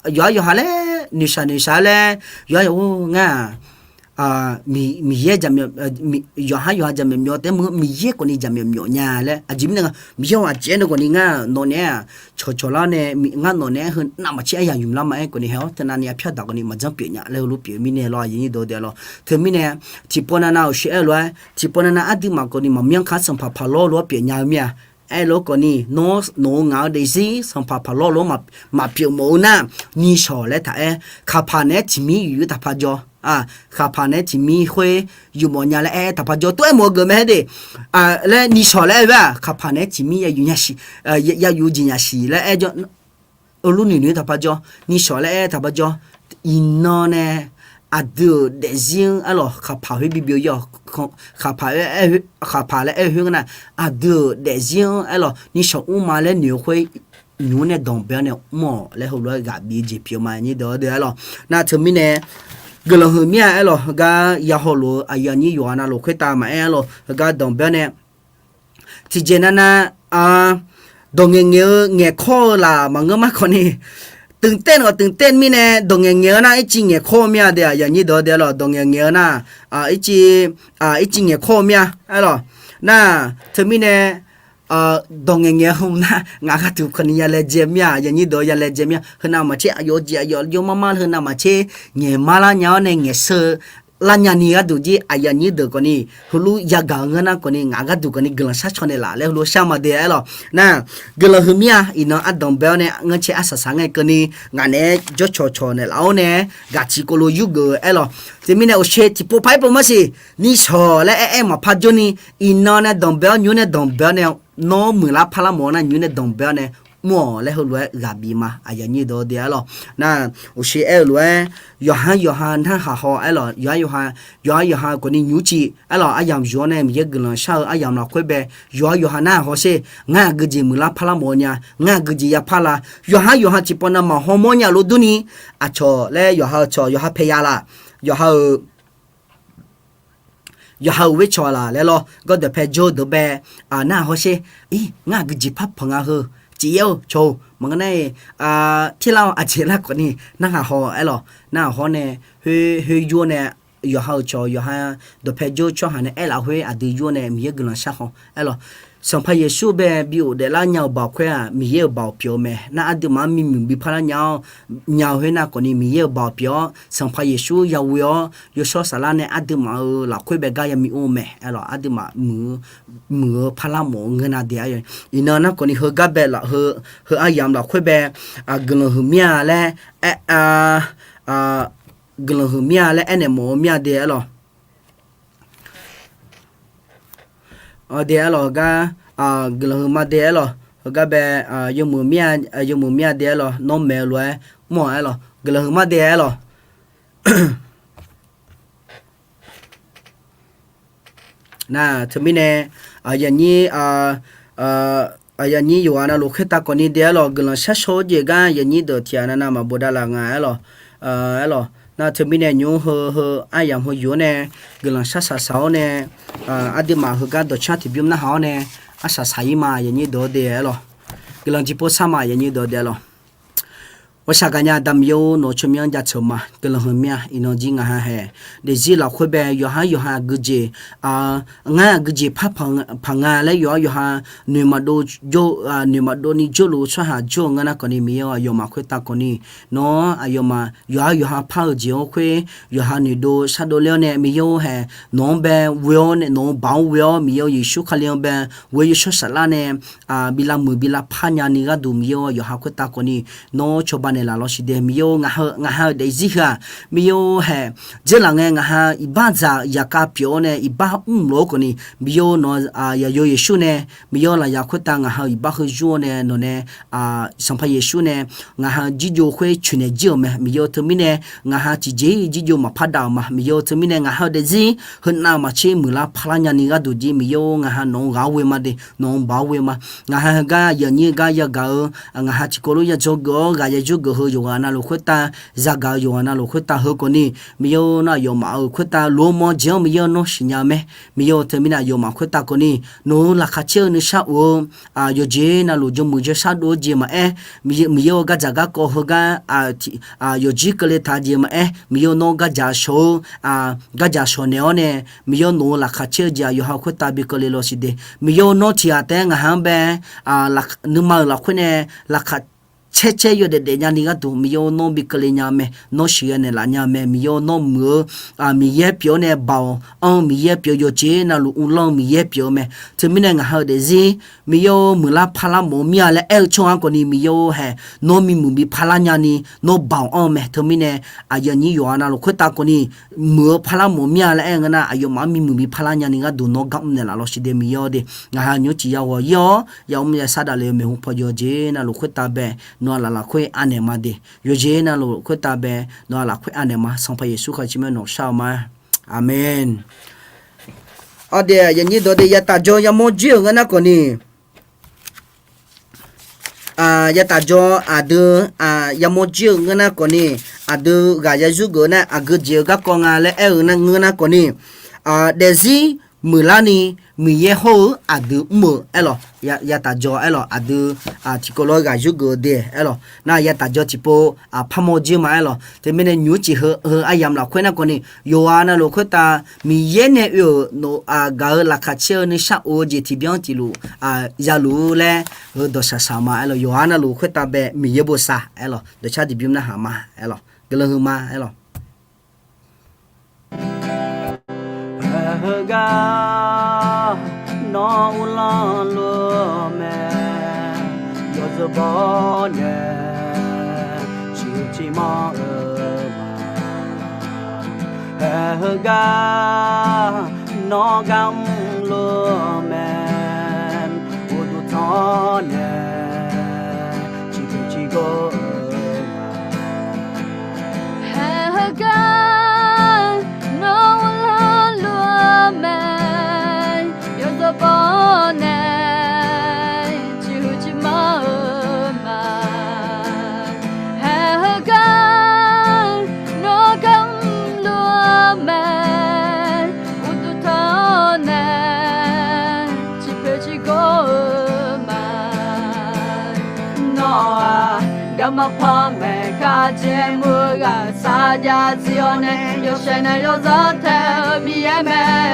yawqha yawqha laer noeqshaq noeqshaq laer, yawqha yawq-or ngar-aq, Miqyaer, yawqha yawqha jaqmyawf myawf taef-aer maqngeur, Miqyaer khawfni jaqmyawf myawf nya laer aqjeq mirnae nga, Miqyaer-or aqjeq-aer nae khawfni ngar nawq naeq-aq cawqcawq lar nae, ngar nawq naeq-aer heu navmaqtser aryamq ymq lar ma-aer khawfni hae-awr teunav ni arpyar daq khawfni maqjanr pyeuf nya laer heulof pyeuf mirnae lawr, aqyuif aqnyir deuq-or deuq-a lawr. Teumirnae tiqpov navnav-euq shir aer-eu lof-aer tiqpov navnav aqduimaf khawfni maqmyanr kar sanqpaq paq lawr lof-aer pyeuf nya-eu mir-a. Aerlof khawfni nawr nawq-euq ngaq-eu daefzir sanqpaq paq lawr lof-aer maqpyeuf mawf-eu nar, nishawq laer taq aer, khaqpaq naeq-aer tiqmir yuif-eu taqpaq jawr, khaqpaq naeq-aer tiqmir khoer yufmawf nya laer aer taqpaq jawr tov-aer mawf-eu geuf mae haer de laer nishawq laer aer-eu-aq, khaqpaq naeq-aer tiqmir ya yuf nya siq, ya yuf jeq nya siq laer aer jawr, heulof noeq noeq-eu taqpaq jawr, nishawq laer aer taqpaq jawr, iqnan nae aqdui-euq daefzir-anr aerlawq khaqpaq khoer bibyov ir-awq, khaqpaq laer aer-eu khoer nga nar, aqdui-euq daefzir-anr aerlawq nishawq mr ma laer noeq-eu khoer nymq-mr nae danqbae-awr nae mr-awq laer heulof-aer ghaq bif-eu jeq pyeuf-eu ma, aqnyir deuq-or deuq-a lawr. Nar teumirnae guiqlanq huiq mir-a aerlawq, heugar ya hawluf-eu aqyuif aqnyir yawqha navluf khoertav maqaer aerlawq, heugar danqbae-awr nae tiqjeq navnav dawq ngaeqngaeq-eu ngaeqkawr-eu laf maqngeur mar khawfni, ตื่นเต้น khawf ตื่นเต้น mirnae dawq ngaeqngaeq-eu nar irciv ngaeqkawr-eu mir-a de, aqyuif aqnyir deuq-or deuq-a lawr, dawq ngaeqngaeq-eu nar irciv irciv ngaeqkawr-eu mir-a aerlawq. Nar teumirnae dawq ngaeqngaeq-eu hmq nar ngaq gharduq khawfni ya laejae mir-a, aqyuif aqnyir deuq ya laejae mir-a, heu navmaqtser aqyawf jeq aqyawf jawr mar mar heu navmaqtser ngaeq mar lar nya-awr nae ngaeqsheu lar nya ni gharduq jir aqyuif aqnyir deuq khawfni heulof yagaq-eu ngeur nar khawfni ngaq gharduq khawfni guiqlanq shar caw naeqlaf laer heulof shar ma de aerlawq. Nar guiqlanq huiq mir-a, iqnan ardanqbae-awr nae ngeurcae arsaq saq ngae keuvni ngaq naeq-aer jawrcawq cawq naeqlaf-awr nae gaqtiq kov lof yurgeuf-eu aerlawq. Teumirnae oqshe tiqpov paq-aer pov mar siq, nishawq laer aer aer maqpar jawrni, iqnan nae danqbae-awr nymq-mr nae danqbae-awr nae nawr muiqlar parlar mawf-eu nar nymq-mr nae danqbae-awr nae mr-awq laer heulof-aer ghaq bif ma, aqyuif aqnyir deuq-or deuq-a lawr. Nar oqshe aer-eu lof-aer yawqha yawqha narhaq haw aerlawq, yawqha yawqha yawqha yawqha khawfni nymq-mr civ aerlawq, aryamq yuf-awr nae Miqyaer guiqlanq shar-eu aryamq lafkhoer bae yawqha yawqha narhaq haw sher, ngar aqgeujeq muiqlar parlar mawf-eu nya, ngar aqgeujeq ya parlar, yawqha yawqha tiqpawf navmaqhaw mawr nya lof durni, aqcawq laer yawqha-eu cawq yawqha paeya laf, yawqha-euq yawqha-euq wercawq laf laer lawr, gawrdawq pae jawr-eu deuq bae narhaq haw sher, ir ngar aqgeujeq par panq nga heu, cif yaer-eu cawq-eu maqngeur nar-iq, tirlar-awr aqjeq lar khawfni narhaq haw aerlawq, narhaq haw nae khoer khoer yur-awr nae yawqha-euq cawq yawqha dawqpae jawr-eu tsawrhaq nae aerlaf khoer aqdui yur-awr nae Miqyaer guiqlanq shar haw aerlawq. Sanqpaq Yeqsur bae bi ghofdaeflar nya-eu baoq khoer-aq Miqyaer-euq baoq pyeuf-eu mae. Nar aqduimaf-anr mirmuiq bi parlar nya-awr nya-eu khoer nar khawfni Miqyaer-euq baoq pyeuf-awr Sanqpaq Yeqsur ya ghoe-awr yawshawr saflar nae aqduimaf-euq lafkhoer bae gar yamawr-eu mae aerlawq. Aqduimaf muiq-eu parlar mawf-eu ngeur nar de-a. Iqnan nar khawfni heugar bae laf heu aryamq lafkhoer bae guiqlanq huiq mir-a laer aer guiqlanq huiq mir-a laer aernaeq mawf-eu mir-a de aerlawq. De aerlawq heugar guiqlanq huiq ma de aerlawq. Heugar bae yawmuiq mir-a, yawmuiq mir-a de aerlawq. Nawr maeq-eu lof-aer mr-awq aerlawq. Guiqlanq huiq ma de aerlawq. Nar teumirnae aqyuif aqnyir, aqyuif aqnyir yawqghaq navluf khoertav khawfni de aerlawq, guiqlanq shar shaw-eu jeq gar aqyuif aqnyir deuq tiqghaq navnav maqbawq davlaf nga aerlawq. Aerlawq nar teumirnae nymq-mr heu heu aryamq heu yuf-awr nae guiqlanq shar saq saq-awr nae aqduimaf heugar dawqcar tiqbymr narhaq-awr nae arsaq saq-ir ma aqyuif aqnyir deuq-or de aerlawq. Guiqlanq jeq pov sar ma aqyuif aqnyir deuq-or de aerlawq. Ghawqshaq gaqnya Aqda Miqyaer-or, nawq-eu tsawrmyanr jaceuq ma. Guiqlanq huiq mir-a. Iqnan jir ngaq ha hae daefzir lafkhoer bae yawqhar yawqha aqgeujeq, ngar aqgeujeq par paq nga laer yawqhar yawqha noeq maqdov, noeq maqdov ni jawrluf-eu tsawrhaq jawr-eu ngeur nar khawfni Miqyaer-or, aqyawfmaf khoertav khawfni nawr aqyawfmaf yawqhar yawqha par-eu jeq-anr khoer yawqha noeqdov shardov ler-awr nae Miqyaer-or hae nawq-anr bae ghoe-awr nae nawq-eu baoq-anr ghoe-awr Miqyaer-or Yeqsur Kali-anr bae ghoe yawshawr saflar nae bi lavmuiq bi lavpar nyani gharduq Miqyaer-or, yawqha khoertav khawfni nawr cawba naeqlaf lawr siq de. Miqyaer-or, ngaq ha-euq daefzir heu-aq Miqyaer-or hae dzeurlaf ngae ngaq ha iqbaxzaq yaqkav pyeuf-awr nae iqbax mrlof-awr khawfni Miqyaer-or, nawq-eu yaqyo Yeqsur nae Miqyaer-or, lafyaq khoertav ngaq ha-euq iqbax heu yur-awr nae nawq nae Sanqpaq Yeqsur nae ngaq ha jirjov khoer coeqnaeq jir-euq mae. Miqyaer-or, teumirnae ngaq ha tiqjeq-ir jirjov maqpar dav-euq ma. Miqyaer-or, teumirnae ngaq ha-eu daefzir heunav maqtser muiqlar parlar nyani gharduq jir Miqyaer-or, ngaq ha nawq-anr ghaq-awr ghoe ma de, nawq-anr baoq-awr ghoe ma. Ngaq ha heugar aqyuif aqnyir gar yagaq-eu ngaq ha tiqkawv lof yadzawr geuf-awr ghaq yajur geuf heu yawqghaq navluf khoertav, zagaq-eu yawqghaq navluf khoertav heu khawfni, Miqyaer-or, nawr aqyawfmaf-euq khoertav lof-aer mawr jeq-anr Miqyaer-or, nawr siqnya-eu mae. Miqyaer-or, teumirnae aqyawfmaf khoertav khawfni, nawq-euq laqkhaq caer-eu nuisar of-eu yawqjeq navluf jawrmuiq jawrshar dov-eu jeq maqaer, Miqyaer-or, gardzaq garkawv heugar yawqjir keuvle taq-eu jeq maqaer, Miqyaer-or, nawr gardzaq shawq-eu, gardzaq shawq naeq-awr nae, Miqyaer-or, nawq-euq laqkhaq caer-eu jeq aqyawf ha khoertav bi keuvle lawr siq de. Miqyaer-or, nawr tiqghaq taef-aer ngaq ha-anr bae, nuima-euq lafkhoer nae laqkhaq caer caer yawdaef daefnya ni gharduq Miqyaer-or, nawr bi keuvle nya-eu mae. Nawr siqghae naeqlaf nya-eu mae. Miqyaer-or, nawr muiq-eu Miqyaer pyeuf-awr nae baoq anr-eu Miqyaer pyeuf-eu, yawqjeq navluf uvlanr-eu Miqyaer pyeuf-eu mae. Teumirnae ngaq ha-eu daefzir, Miqyaer-or, muiqlar parlar mawf-eu mir-a laer aer-eu tsawrhaq-anr khawfni, Miqyaer-or, haeq nawr mimuiq bi parlar nyani nawr baoq anr-eu mae. Teumirnae aqyuif aqnyir yawqghaq navluf khoertav khawfni, muiq-eu parlar mawf mir-a laer aer-eu ngeur nar, aqyawfmaf-anr mimuiq bi parlar nyani gharduq nawr gar mr naeqlaf lawr siq de Miqyaer-or de. Ngaq ha nymr tiq ya ghawq ir-awr ya mr ya sar dafle-eu maeqhu paw jawr jeq navluf khoertav bae, nawq-euq laqlaq khoer anaeq ma de. Yawqjeq navluf khoertav bae, nawq-euq lafkhoer anaeq ma. Sanqpaq Yeqsur Kali tsawrmyanr nawq shar-eu ma. Aqmeq. Awr de, aqyuif aqnyir dawq de, yataf jawr yamawr jir-euq ngeur nar khawfni, yataf jawr aqdui yamawr jir-euq ngeur nar khawfni, aqdui ghaq ya yurgeuf-eu nar aqgeu jeq-eu garkawv nga laer aer-eu ngeur nar khawfni, daefzir muiqlar ni Miqyaer hawr-eu aqdui mr-eu aerlawq, yataf jawr aerlawq, aqdui tiqkawv lof-aer ghaq yurgeuf-eu de aerlawq. Nar yataf jawr tiqpov parmawr jir ma aerlawq. Teumirnae nymq-mr ciq heu aryamq lafkhoer nar khawfni, yawqghaq navluf khoertav Miqyaer nae oe-euq gaq-eu laqkhaq caer-eu nuisar of-eu jeq tiqbyan tiqluf zaluf-eu laer heu dawqshaq shaq ma aerlawq. Yawqghaq navluf khoertav bae Miqyaer bosav aerlawq. Dawqcar tiqbymr narhaq ma aerlawq. Guiqlanq huiqma aerlawq. Haeq heugar nawr uvlanr luf-eu mae, yawzeu baw nae ciqhuiq ciqmanr-eu ma. Haeq heugar nawr gar mrluf-eu mae, uqduq tanr nae ciqpoeq ciqgor-eu ma. Haeq heugar nawr uvlanr luf-eu mae, yawzeu baw nae ciqhuiq ciqmanr-eu ma. Haeq heugar nawr gar mrluf-eu mae, uqduq tanr nae ciqpoeq ciqgor-eu ma. Nawr-aq, garma panmaeq kharjaer mr-eu ghaq sar jav zir-awr nae, yawshaef nae yawzanr tae-eu Miqyaer mae,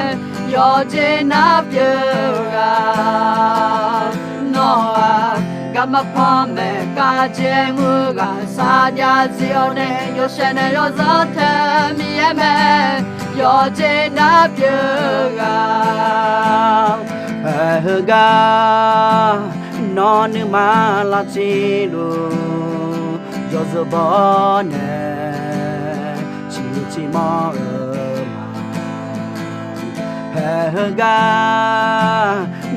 yawqjeq nar pyeuf-eu ghaq. Nawr-aq, garma panmaeq kharjaer mr-eu ghaq sar jav zir-awr nae, yawshaef nae yawzanr tae-eu Miqyaer mae, yawqjeq nar pyeuf-eu ghaq. Haeq heugar nawr nuima lavtsiq luf, yawzeu baw nae ciqhuiq ciqmanr-eu ma. Haeq heugar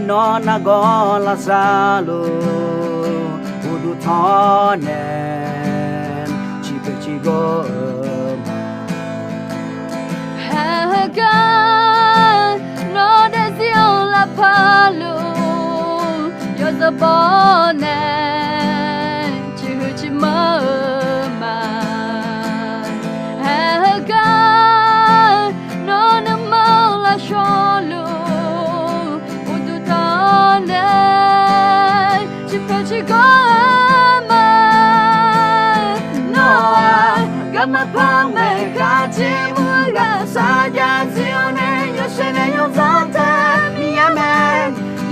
nawr nargawr lavsav luf, uqduq tanr nae ciqpoeq ciqgor-eu ma. Haeq heugar nawr daefzir-anr lavpar luf, yawzeu baw nae ciqhuiq ciqmanr-eu ma. Haeq heugar nawr nuima lavshawr luf, uqduq tanr nae ciqpoeq ciqgor-eu ma. Nawr-aq, garma panmaeq kharjaer mr-eu ghaq sar jav zir-awr nae, yawshaef nae yawzanr tae-eu Miqyaer mae,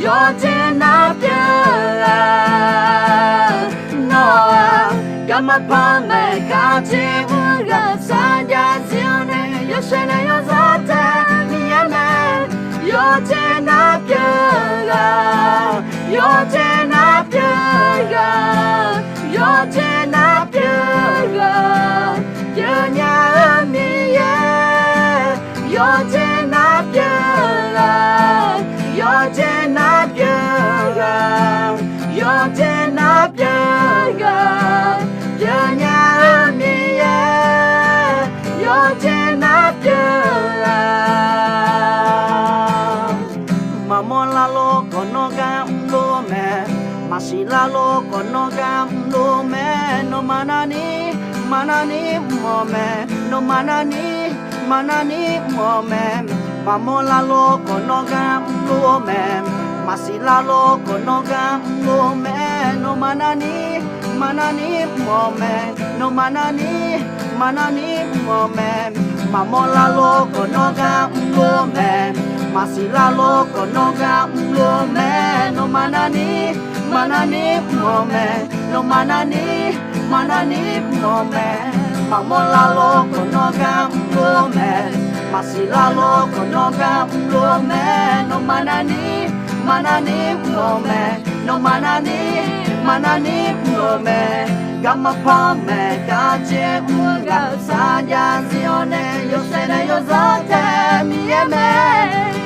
yawqjeq nar pyeuf-eu ghaq. Nawr-aq, garma panmaeq kharjaer mr-eu ghaq sar jav zir-awr nae, yawshaef nae yawzanr tae-eu Miqyaer mae, yawqjeq nar pyeuf-eu ghaq. Yawqjeq nar pyeuf-eu ghaq, yawqjeq nar pyeuf-eu ghaq, pyeufnya-eu Miqyaer. Yawqjeq nar pyeuf-eu ghaq, yawqjeq nar pyeuf-eu ghaq, yawqjeq nar pyeuf-eu ghaq, pyeufnya-eu Miqyaer. Yawqjeq nar pyeuf-eu ghaq. Maqmawr lar lor khawf nawr gar mrluf-eu mae. Maqsiq lar lof khawf nawr gar mrluf-eu mae. Nawmaf navni, maqnavni mr-awq mae. Nawmaf navni, maqnavni mr-awq mae. Maqmawr lar lof khawf nawr gar mrluf-eu mae. Maqsiq lar lof khawf nawr gar mrluf-eu mae. Nawmaf navni, maqnavni mr-awq mae. Nawmaf navni, maqnavni mr-awq mae. Maqmawr lar lof khawf nawr gar mrluf-eu mae. Maqsiq lar lof khawf nawr gar mrluf-eu mae. Nawmaf navni, maqnavni mr-awq mae. Nawmaf navni, maqnavni mr-awq mae. Maqmawr lar lof khawf nawr gar mrluf-eu mae. Maqsiq lar lof khawf nawr gar mrluf-eu mae. Nawmaf navni, maqnavni mr-awq mae. Nawmaf navni, maqnavni mr-awq mae. Garma panmaeq garjer mr-eu ghaq sar jav zir-awr nae yawshaef nae yawzanr tae Miqyaer mae.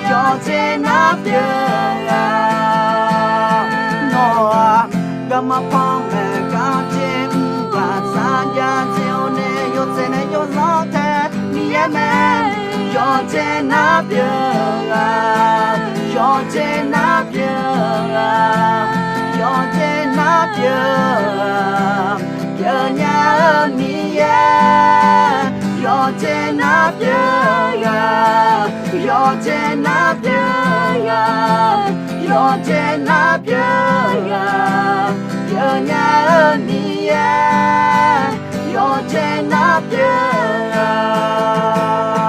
Yawqjeq nar pyeuf-eu ghaq nawr-aq, garma panmaeq garjer mr-eu ghaq sar jav zir-awr nae yawshaef nae yawzanr tae Miqyaer mae. Yawqjeq nar pyeuf-eu ghaq, yawqjeq nar pyeuf-eu ghaq, yawqjeq nar pyeuf-eu ghaq, pyeufnya-eu Miqyaer. Yawqjeq nar pyeuf-eu ghaq, yawqjeq nar pyeuf-eu ghaq, yawqjeq nar pyeuf-eu ghaq, pyeufnya-eu Miqyaer. Yawqjeq nar pyeuf-eu ghaq